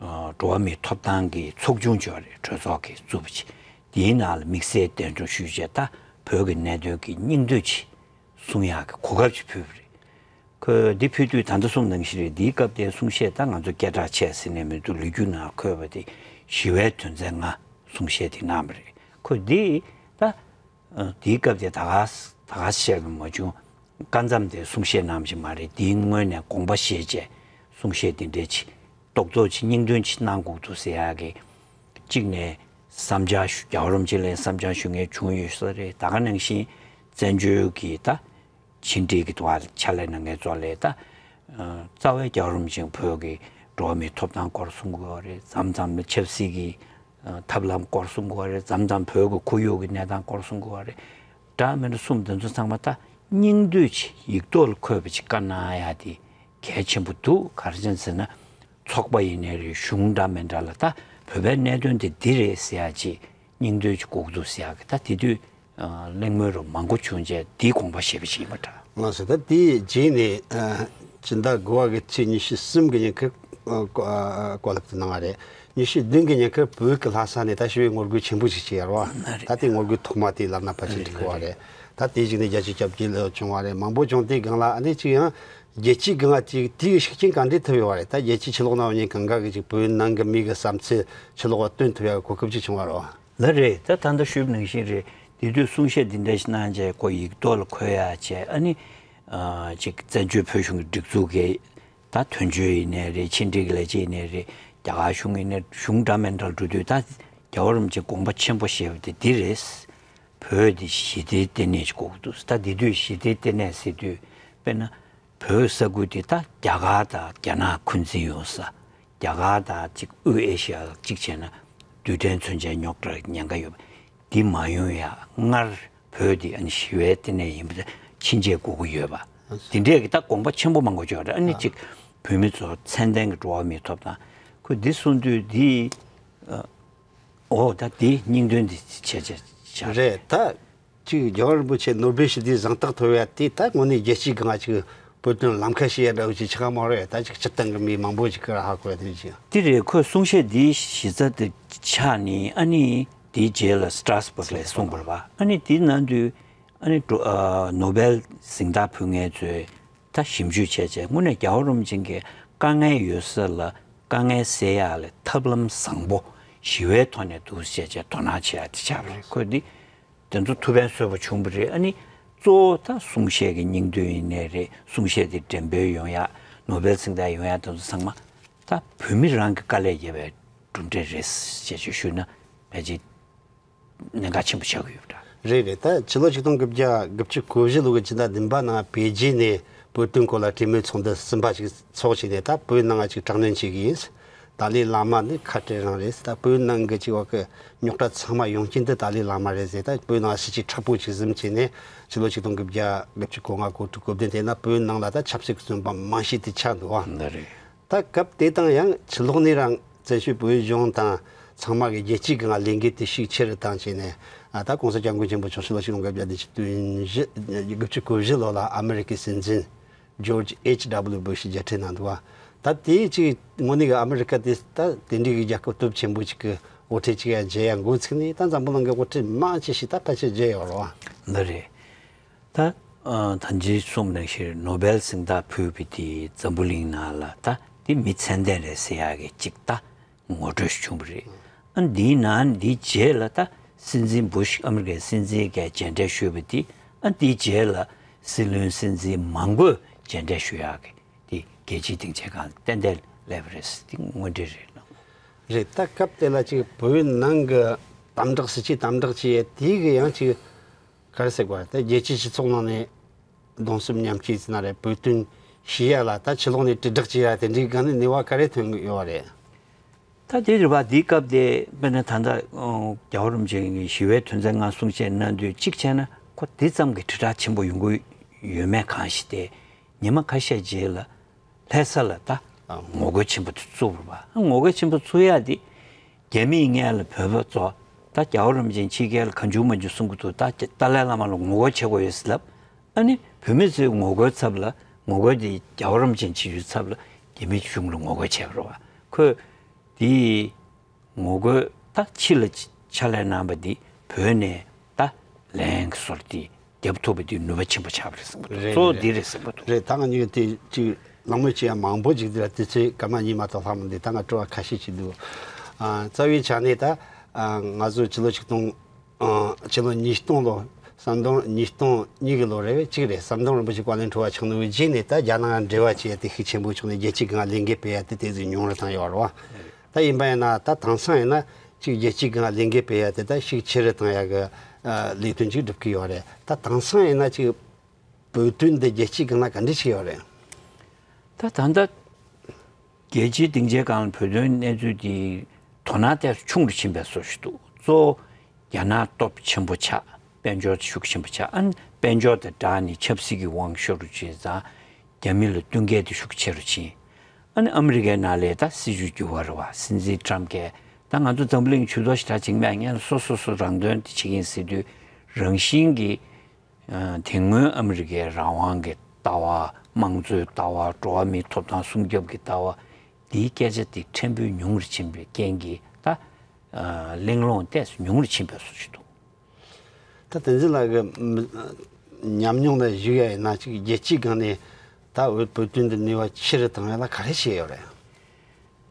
འགྲོ་བ་མིའི་ཐོབ་ཐང་གི་ཚོགས་ཆུང་ཅིག་ཡོད་རེད། གྲོས་ཚོགས་ཀྱིས་བཙུགས་པ་ཅིག་དེའི་ནང་ལ་དམིགས་བསལ་གདན་འདྲེན་ཞུས་བྱས། ད་བོད་ཀྱི་གནད་དོན་གྱི་སྙིང་བསྡུས་ཅིག་གསུང་ཡག་གི་གོ་སྐབས་ཅིག་ཕུལ་བ་རེད། ཁོས་འདི་ཕུལ་དུས་ད་ལྟ་གསུངས་ནང་བཞིན་རེད། འདིའི་སྐབས་དེའི་གསུང་བཤད་ད་ང་ཚོ་སྐད་གྲགས་ཆེ་ཟེར་ནས་མི་འདུག་ལོ་རྒྱུས་ནང་འཁོད་པ་དེ་ཞི་བའི་དོན་ཚན་ལྔ་གསུང་བཤད་དེ་གནང་བ་རེད། ཁོས་འདི་ད་ཨ་དེའི་སྐབས་དེ་ད་ག་ད་ག་བཤད་པ་མ་བྱུང་། སྐབས་མཚམས་དེ་གསུང་བཤད་གནང་བ་ཞིག་མ་རེད། དེའི་སྔོན་ནས་དགོངས་པ་བཞེས་བྱས་གསུང་བཤད་དེ་འདྲས་ཅིག་རྡོག་རྡོག་ཅིག་སྙིང་དོན་ཅིག་གནང་དགོས་འདུག་ཟེར་ཡག་གི་གཅིག་ནས་བསམ་འཆར་ཞུ། རྒྱལ་བ་རིན་པོ་ཆེ་ལ་བསམ་འཆར་ཞུ་མཁན་བྱུང་ཡོད་ས་རེད། ད་ག་ནང་བཞིན་བཙན་བྱོལ་གྱི་ད་ཕྱི་འབྲེལ་གྱི་ཐོག་ལ་ཕྱག་ལས་གནང་མཁན་ཚོ་ལ་ད་རྩ་བའི་རྒྱལ་བ་རིན་པོ་ཆེ་བོད་ཀྱི་འགྲོ་བ་མིའི་ཐོབ་ཐང་སྐོར་གསུང་དགོས་པ་རེད། མཚམས་མཚམས་ལ་ཆབ་སྲིད་ཀྱི་ཐབས་ལམ་སྐོར་གསུང་དགོས་པ་རེད། མཚམས་མཚམས་བོད་ཀྱི་ཁོར་ཡུག་གི་གནས་སྟངས་སྐོར་གསུང་དགོས་པ་རེད། འདྲ་མི་འདྲ་གསུངས་དེ་ཚོ་ཚང་མ་ད་སྙིང་བསྡུས་ཅིག་ཡིག་ཐོག་ལ་འཁོད་པ་ཅིག་བཀའ་གནང་ཡ་དེ་གལ་ཆེན་པོ་འདུག་ག་རེ་བྱས་ཟེར་ན། ཚོགས་པ་ཡིན་ནའི་རེད། གཞུང་འདྲ་མི་འདྲ་ལ་ད་བོད་པའི་གནད་དོན་དེ་འདི་རེད་ཟེར་ཡ་ཅིག་སྙིང་བསྡུས་ཅིག་དགོས་ཀྱི་འདུག་ཟེར་ཡ་གི་ད་དེ་དུས་གླེང་མོལ་རོ་མང་པོ་བྱུང་རྗེས་འདིའི་དགོངས་པ་བཞེས་པ་ཞིག་ཡིན་པ་འདྲ། ལགས་སོ། ད་དེའི་རྗེས་ནས་ཨ་སྤྱི་ཟླ་དགུ་པ་གི་ཚེས་ཉི་ཤུ་གསུམ་གི་ཉིན་ཁར་ཨ་བཀའ་བཀའ་སློབ་དེ་གནང་བ་རེད། ཉི་ཤུ་བདུན་གི་ཉིན་ཁར་བོད་ཀྱི་ལྷ་ས་ནས་ད་ཞི་བའི་ངོ་རྒོལ་ཆེན་པོ་ཞིག་བྱས་ཡོད་རེད་བ། ད་དེ་ངོ་རྒོལ་ཐོག་མ་དེ་ལབ་ན་ཕལ་ཆེར་འགྲིག་གི་བ་རེད། ད་དེའི་གཞུག་ནས་བརྒྱད་ཅུ་གྱ་བརྒྱད་ལོ་བྱུང་བ་རེད། མང་པོ་བྱུང་དེའི་སྒང་ལ་ཨ་ནི་ཅིག་ཡང་རྒྱལ་སྤྱིའི་སྒང་ལ་ཅིག་དེའི་ཤུགས་རྐྱེན་གང་འདྲས་ཐེབས་ཡོད་བ་རེད། ད་རྒྱལ་སྤྱིའི་ཕྱི་ལོགས་ནང་ཡོད་མཁན་གང་ག་གིས་ཅིག་བོད་ནང་གི་མི་གི་བསམ་ཚུལ་ཕྱི་ལོགས་ལ་སྟོན་ཐུབ་ཡག་གི་གོ་སྐབས་ཅིག་བྱུང་བ་རེད་བ། ལགས་རེད། ད་ད་ལྟ་ཞུས་པ་ནང་བཞིན་རེད། དེ་དུས་གསུང་བཤད་འདི་འདྲ་ཞིག་གནང་བྱས་ཁོ་ཡིག་ཐོག་ལ་འཁོད་ཡག་བྱས། ཨ་ནི་ཨ་ཅིག་བཙན་བྱོལ་བོད་གཞུང་གི་སྒྲིག་འཛུགས་ཀྱི་ད་དོན་གཅོད་ཡིན་ནའི་རེད། ཕྱི་འབྲེལ་གྱི་ལས་བྱེད་ཡིན་ནའི་རེད། རྒྱ་གར་གཞུང་ཡིན་ནའི་གཞུང་འདྲ་མི་འདྲ་ལ་འགྲོ་དུས་ད་རྒྱལ་བ་རིན་པོ་ཆེས་དགོངས་པ་ཆེན་པོ་བཞེས་པ་དེ་འདི་རེད། བོད་འདི་ཞི་བདེའི་ལྟེ་གནས་ཅིག་དགོས་ཀྱི་འདུག་ད་དེ་དུས་ཞི་བདེའི་ལྟེ་གནས་ཟེར་དུས་དཔེར་ན་ བོད་ས་ཁུལ་དེ་ད་རྒྱ་གར་དང་རྒྱ་ནག་འཁོན་འཛིན་ཡོད་ས། རྒྱ་གར་དང་གཅིག་དབུས་ཨེ་ཤི་ཡ་གཅིག་བྱས་ན་རྡུལ་ཕྲན་མཚོན་ཆའི་རྙོག་དྲ་ཉེན་ཁ་ཡོད་པ་འདི་མ་ཡོང་ཡ་སྔར་བོད་འདི་ཨ་ནི་ཞི་བའི་ལྟེ་གནས་ཡིན་པ་ཕྱིན་ཆད་དགོས་ཀྱི་ཡོད་པ། དེ་འདྲས་ཀྱི་ད་དགོངས་པ་ཆེན་པོ་མང་པོ་བརྗོད་རེད། ཨ་ནི་གཅིག་བོད་མི་ཚོ་ཚད་ལྡན་གྱི་འགྲོ་བ་མིའི་ཐོབ་ཐང་ཁོས་འདི་གསུང་དུས་འདི་ཨ། ཨོ་ད་འདི་སྙིང་དོན་འདི་བྱས་བྱས་བྱས། རེད་ད། ཅིག་རྒྱལ་བ་རིན་པོ་ཆེ་ནོ་སྦེལ་ཞི་བདེའི་གཟེངས་རྟགས་ཐོབ་ཡ་དེ་ད་དངོས་གནས་རྒྱལ་སྤྱིའི་སྒང་ཅིག་བོད་དོན་ལམ་ཁ་ཕྱེ་ཡ་འདྲ་བོ་ཅིག་ཆགས་མ་རེད། ད་ཅིག་སྤྱིར་བཏང་གི་མི་མང་པོ་ཅིག་གིས་ཧ་གོ་ཡ་དེ་ཅིག་དེ་རེད། ཁོས་གསུང་བཤད་འདི་གཞི་རྩ་དེ་ཆགས་ནས་ཨ་ནི་དེའི་རྗེས་ལ་སི་ཏྲ་སི་བྷག་ལ་གསུངས་པ་རེད་པ། ཨ་ནི་དེ་ནང་དུ་ཨ་ནི་འགྲོ་ཨ་ནོ་སྦེལ་གཟེངས་རྟགས་ཕུལ་མཁན་ཚོས་ད་ཞིབ་འཇུག་བྱས་བྱས་དངོས་གནས་རྒྱལ་བ་རིན་པོ་ཆེ་གི་དཀའ་ངལ་ཡོད་ས་ལ་དཀའ་ངལ་སེལ་ཡ་ལ་ཐབས་ལམ་བཟང་པོ་ཞི་བའི་ཐོག་ནས་འདུག་བྱས་བྱས་དོ་སྣང་བྱེད་ཡ་དེ་ཆགས་པ་རེད། ཁོས་འདི་དེ་ཚོ་ཐུགས་ཕན་གསོས་པ་བྱུང་བ་རེད། ཨ་ནི་གཙོ་བོ་ད་གསུང་བཤད་ཀྱི་སྙིང་དོན་ཡིན་ནའི་རེད། གསུང་བཤད་དེ་འགྲེམས་སྤེལ་ཡོང་ཡ་ནོ་སྦེལ་གཟེངས་རྟགས་ཡོང་ཡ་དེ་ཚོ་ཚང་མ་ད་བོད་མི་རང་གི་དཀའ་ལས་བརྒྱབ་པའི་གྲུབ་འབྲས་རེད་ཅེས་ཞུས་ན་ཕལ་ཆེར་གནད་འགག་ཆེན་པོ་ཆགས་ཀྱི་ཡོད་པ་འདྲ། རེད་རེད། ད་ཕྱི་ལོ་ཆིག་སྟོང་དགུ་བརྒྱ་དགུ་བཅུ་གོ་བཞི་ལོ་གི་ཕྱི་ཟླ་བདུན་པ་ནང་པེ་ཅིན་ནས་བོད་དོན་སྐོར་ལ་གྲོས་མོལ་ཚོགས་འདུ་གསུམ་པ་ཞིག་ཚོགས་བྱས་ནས་ད་བོད་ནང་ཅིག་དྲག་གནོན་བྱེད་ཀྱི་ཡིན། ཏཱ་ལའི་བླ་མ་ནི་ཁ་བྲལ་རང་རེད། ད་བོད་ནང་གི་ཅིག་བ་གི་རྙོག་དྲ་ཚང་མ་ཡོང་རྐྱེན་དེ་ཏཱ་ལའི་བླ་མ་རེད་ཟེར། ད་བོད་ནང་སྲིད་ཇུས་མཁྲེགས་པོ་ཅིག་བཟུང་བྱས་ནས་ཕྱི་ལོ་ཆིག་སྟོང་དགུ་བརྒྱ་དགུ་བཅུ་གོ་ལྔ་གོ་དྲུག་གོ་བདུན་དེ་ན་བོད་ནང་ལ་ད་ཆབ་སྲིད་ཀྱི་བཙོན་པ་མང་ཤོས་དེ་ཆགས་འདུག་བ། འདི་རེད། ད་སྐབས་དེ་དང་ཡང་ཕྱི་ལོགས་ནས་རང་བཙན་བྱོལ་བོད་གཞུང་དང་ཚང་མ་གི་རྒྱལ་སྤྱིའི་སྒང་ལས་འགུལ་དེ་ཤུགས་ཆེ་རུ་བཏང་བྱས་ནས་ཨ་ད་༸གོང་ས་༸སྐྱབས་མགོན་ཆེན་པོ་མཆོག་ཕྱི་ལོ་ཆིག་སྟོང་དགུ་བརྒྱ་བདུན་ཅུ་དོན་བཞི་དགུ་བཅུ་གོ་བཞི་ལོ་ལ་ཨ་མི་རི་ཀའི་སྲིད་འཛིན་ཇོརྗ་ཨེཆ་ཌབ་ལུ་སྦུ་ཤི་མཇལ་འཕྲད་གནང་འདུག་བ། ད་དེའི་ཅིག་དངོས་གནས་ཀྱི་ཨ་མི་རི་ཀ་དེ་ད་དེ་འདྲའི་གི་རྒྱལ་ཁབ་སྟོབས་ཆེན་པོ་ཅིག་གི་དབུ་ཁྲིད་ཅིག་ཡང་མཇལ་ཡ་འགོ་ཚུགས་ནས་ད་འཛམ་བུ་གླིང་གི་དབུ་ཁྲིད་མང་ཆེ་ཞིག་ད་ཕལ་ཆེར་མཇལ་ཡོད་རེད་བ། འདི་རེད། ད་ཨ་ད་ཅི་གསུངས་ནང་བཞིན་ནོ་སྦེལ་གཟེངས་རྟགས་ཕུལ་བའི་དེ་འཛམ་བུ་གླིང་ནང་ལ་ད་དེ་མི་ཚད་ལྡན་རེད་ཟེར་ཡག་གི་ཅིག་ད་ངོ་སྤྲོད་ཞིག་བྱུང་བ་རེད། ཨ་འདིའི་ནང་འདིའི་རྗེས་ལ་ད་སྲིད་འཛིན་བུ་ཤི་ཨ་མི་རི་ཀའི་སྲིད་འཛིན་གྱིས་མཇལ་འཕྲད་ཞུས་པ་དེ་ཨ་འདིའི་རྗེས་ལ་སྲིད་བློན་སྲིད་འཛིན་མང་པོས་མཇལ་འཕྲད་ཞུ་ཡག་གི་དེ་རྒྱལ་སྤྱིའི་སྡིངས་ཆའི་སྒང་ཏན་ཏན་སླེབས་པ་རེད་ཟེར་དེ་དངོས་འབྲེལ་རེད་ལ། རེད། ད་སྐབས་དེ་ལ་ཅིག་བོད་ནང་གི་དམ་དྲག་སྲིད་ཇུས་དམ་དྲག་བྱས་དེ་གི་ཡང་ཅིག་ག་རེ་ཟེར་དགོས་རེད། ད་རྒྱལ་སྤྱིའི་སྤྱི་ཚོགས་ནང་ནས་གདུང་སེམས་མཉམ་སྐྱེད་ཟེར་ན་རེད། བོད་དོན་ཞུ་ཡ་ལ་ད་ཕྱི་ལོགས་ནས་དྲིལ་བསྒྲགས་བྱེད་ཡ་དེ་འདྲའི་སྒང་ནས་ནུས་པ་ག་རེ་ཐོན་གི་ཡོད་རེད། ད་དེ་རེད་པ། དེའི་སྐབས་དེ་དཔེར་ན་ད་ལྟ་ཨོ་རྒྱལ་བ་རིན་པོ་ཆེ་གི་ཞི་བའི་དོན་ཚན་ལྔ་གསུང་བཤད་གནང་དུས་གཅིག་བྱས་ན་ཁོ་དེ་ཙམ་གྱི་དྲིལ་བསྒྲགས་ཆེན་པོ་ཡོང་གི་ཡོད་མེད་གང་ཞིག་དེ་ཉི་མ་ཁ་ཤས་རྗེས་ལ་ལྷ་ས་ལ་ད་ངོ་རྒོལ་ཆེན་པོ་དེ་བཙུགས་པ་རེད་པ། ངོ་རྒོལ་ཆེན་པོ་བཙུགས་ཡ་དེ་རྒྱ་མིས་སྔོན་ལ་བོད་པ་ཚོ་ད་རྒྱལ་བ་རིན་པོ་ཆེ་ཕྱི་རྒྱལ་ལ་གང་བྱུང་མང་བྱུང་གསུང་གི་འདུག་ད་ཏཱ་ལའི་བླ་མ་ལ་ངོ་རྒོལ་བྱེད་དགོས་ཡོད་ཟེར་ལབ། ཨ་ནི་བོད་མི་ཚོས་ངོ་རྒོལ་ཚབ་ལ་ངོ་རྒོལ་དེ་རྒྱལ་བ་རིན་པོ་ཆེ་བྱེད་རྒྱུའི་ཚབ་ལ་རྒྱ་མི་གཞུང་ལ་ངོ་རྒོལ་བྱས་པ་རེད་པ། ཁོས་དེའི་ངོ་རྒོལ་ད་ཕྱི་ལ་ཕྱག་ལས་གནང་བ་འདི་བོད་ནས་ད་ལན་གྱི་སོར་དེ་རྒྱབ་ཐུབ་པ་དེ་ནུས་པ་ཆེན་པོ་ཆགས་པ་རེད་བསམ་གྱི་འདུག་རེད། གཙོ་བོ་རེད། འདི་རེད་བསམ་གྱི་འདུག་རེད། ད་ང་གཉིས་དེ་ཅིག་གླེང་མོལ་བྱེད་ཡ་མང་པོ་ཅིག་འདི་ལ་དུས་ཚོད་སྐར་མ་གཉིས་མ་གཏོགས་ལྷག་མི་འདུག་ད་ང་དྲི་བ་ཁ་ཤས་ཅིག་འདུག་ཨ་རྩ་བའི་ཆ་ནས་ད་ཨ་ང་ཚོ་ཕྱི་ལོ་ཆིག་སྟོང་ཨ་ཕྱི་ལོ་ཉིས་སྟོང་ལོ་ཟམ་གདོང་ཉིས་སྟོང་གཉིས་ཀྱི་ལོ་རེད་པས་གཅིག་རེད། ཟམ་གདོང་རིན་པོ་ཆེ་བཀའ་བློན་ཁྲི་པ་ཆགས་ནས་རྗེས་ནས་ད་རྒྱ་ནག་འབྲེལ་བ་བྱེད་ཡ་དེ་ཤུགས་ཆེན་པོ་བྱུང་ནས་རྒྱལ་སྤྱིའི་སྒང་ལས་འགུལ་སྤེལ་ཡ་དེ་དེ་ཟིག་ཉུང་རུ་བཏང་ཡོད་རེད་པ། ད་ཡིན་པ་ཡིན་ན་ད་དེང་སང་ཡིན་ན་ཅིག་རྒྱལ་སྤྱིའི་སྒང་ལས་འགུལ་སྤེལ་ཡ་དེ་ད་ཤུགས་ཆེ་རུ་བཏང་ཡ་གི་ཨ་ལས་དོན་ཅིག་སྒྲུབ་ཀྱི་ཡོད་རེད། ད་དེང་སང་ཡིན་ན་ཅིག་བོད་དོན་འདི་རྒྱལ་སྤྱིའི་སྒང་ལ་ག་འདྲ་ཞིག་ཡོད་རེད། ད་ད་ལྟ་རྒྱལ་སྤྱིའི་སྡིངས་ཆའི་སྒང་ལ་བོད་དོན་གནས་ཚུལ་འདི་དོ་སྣང་ཏོག་ཙམ་ཆུང་རུ་ཕྱིན་པའི་བཟོ་ཞིག་འདུག་གཙོ་བོ་རྒྱ་ནག་སྟོབས་ཆེན་པོ་ཆགས། དཔལ་འབྱོར་ཤུགས་ཆེན་པོ་ཆགས། ཨ་ནི་དཔལ་འབྱོར་དང་སྦྲགས་ནས་ཆབ་སྲིད་ཀྱི་དབང་ཤོར་རུ་ཕྱིན་ཙང་རྒྱ་མི་ལ་བསྟུན་མཁས་དེ་ཤུགས་ཆེ་རུ་ཕྱིན། ཨ་ནི་ཨ་མི་རི་ཀའི་ནང་ལ་ད་སྲིད་ཇུས་འགྱུར་བ་རེད་པ། སྲིད་འཛིན་ཊམ་གྱིས་ད་ང་ཚོ་འཛམ་བུ་གླིང་ཇུས་གཏོགས་ཞེ་དྲག་ཅིག་མེད། ངས་སོ་སོ་སོ་རང་དོན་དེ་བྱེད་ཀྱི་ཡིན་ཟེར་དུས་རང་བཞིན་གྱིས་ཨ་དེ་སྔོན་ཨ་མི་རི་ཀའི་རང་དབང་གི་ལྟ་བ། དམངས་གཙོའི་ལྟ་བ། འགྲོ་བ་མིའི་ཐོབ་ཐང་སྲུང་སྐྱོབ་ཀྱི་ལྟ་བ་འདིའི་སྐད་ཆ་དེ་ཕྲན་བུ་ཉུང་རུ་ཕྱིན་པའི་རྐྱེན་གྱིས་ད་ཨ་གླེང་སློང་ཏོག་ཙམ་ཉུང་རུ་ཕྱིན་པའི་བཟོ་ཞིག་འདུག་ད་བསྟན་འཛིན་ལགས་ཀྱི་ཉམས་མྱོང་ལ་གཞིགས་ཡ་ཡིན་ན་ཅིག་རྒྱལ་སྤྱིའི་སྒང་ནས་ད་བོད་བོད་དོན་འདི་ནུས་པ་ཆེ་རུ་བཏང་ཡ་ལ་ག་རེ་བྱས་ཡོད་རེད།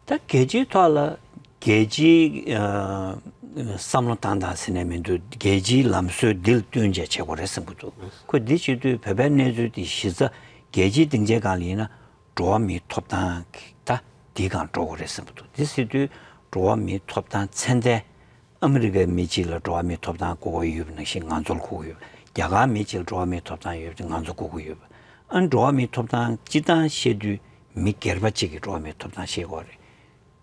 ད་རྒྱལ་སྤྱིའི་ཐོག་ལ་རྒྱལ་སྤྱིའི་ཨ་བསམ་བློ་བཏང་སྟངས་ཟེར་ནས་མི་འདུག་རྒྱལ་སྤྱིའི་ལམ་སྲོལ་འདི་ལ་བསྟུན་བྱས་བྱེད་དགོས་རེད་བསམ་གྱི་འདུག་ཁོས་འདི་བྱེད་དུས་བོད་པའི་གནས་ཚུལ་འདི་གཞི་རྩ་རྒྱལ་སྤྱིའི་སྡིངས་ཆའི་སྒང་ལ་ཡིན་ན་འགྲོ་བ་མིའི་ཐོབ་ཐང་གི་ད་འདིའི་སྒང་འགྲོ་དགོས་རེད་བསམ་གྱི་འདུག་འདི་ཟེར་དུས་འགྲོ་བ་མིའི་ཐོབ་ཐང་ཚད་ལྡན། ཨ་མི་རི་ཀའི་མི་གཅིག་ལ་འགྲོ་བ་མིའི་ཐོབ་ཐང་དགོས་ཀྱི་ཡོད་པ་ནང་བཞིན་ང་ཚོར་དགོས་ཀྱི་ཡོད་པ། རྒྱ་གར་མི་གཅིག་ལ་འགྲོ་བ་མིའི་ཐོབ་ཐང་ཡོད་པ་ང་ཚོར་དགོས་ཀྱི་ཡོད་པ། ཨ་ནི་འགྲོ་བ་མིའི་ཐོབ་ཐང་སྤྱི་བཏང་བཤད་དུས་མི་སྒེར་པ་གཅིག་གིས་འགྲོ་བ་མིའི་ཐོབ་ཐང་བཤད་དགོས་རེད།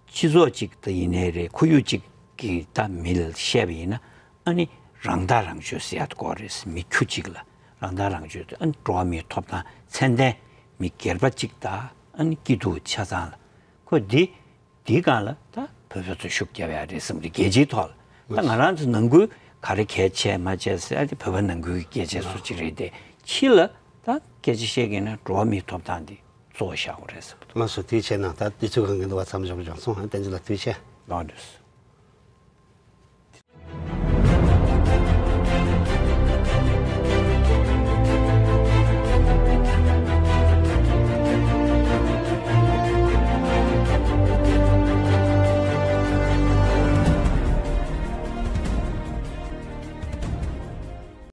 སྤྱི་ཚོགས་གཅིག་ད་ཡིན་ནའི་རེད། ཁོར་ཡུག་གཅིག་གི་ད་མི་ལ་བཤད་པ་ཡིན་ན། ཨ་ནི་རང་ཐག་རང་གཅོད་ཟེར་ཡ་དགོས་རེད། མི་ཁྱུ་གཅིག་ལ་རང་ཐག་རང་གཅོད་དེ། ཨ་ནི་འགྲོ་བ་མིའི་ཐོབ་ཐང་ཚད་ལྡན་མི་སྒེར་པ་གཅིག་ད་ཨ་ནི་སྐྱིད་སྡུག་ཆ་ཚང་ལ་ཁོ་འདི་འདིའི་སྒང་ལ་ད་བོད་པ་ཚོ་ཤུགས་རྒྱབ་ཡ་རེད་བསམ་གི། རྒྱལ་སྤྱིའི་ཐོག་ལ་ད་ང་རང་ཚོ་ནང་ཁུལ་ག་རེ་གལ་ཆེ་མ་ཆེ་ཟེར་ཡ་དེ་བོད་པ་ནང་ཁུལ་གྱི་སྐད་ཆ་སུ་གཅིག་རེད་དེ། ཕྱི་ལ་ད་སྐད་ཆ་བཤད་མཁན་ན་འགྲོ་བ་མིའི་ཐོབ་ཐང་འདི་གཙོ་བོ་བཞག་དགོས་རེད་བསམ་གི་འདུག། ལགས་སོ། དུས་ཆེ་ན་ད་དུས་ཚོད་གང་གི་འདུག་བ། མཚམས་འཇོག་འཇོག་སོང་། བསྟན་འཛིན་ལགས་དུས་ཆེ། ལགས་འགྲོ།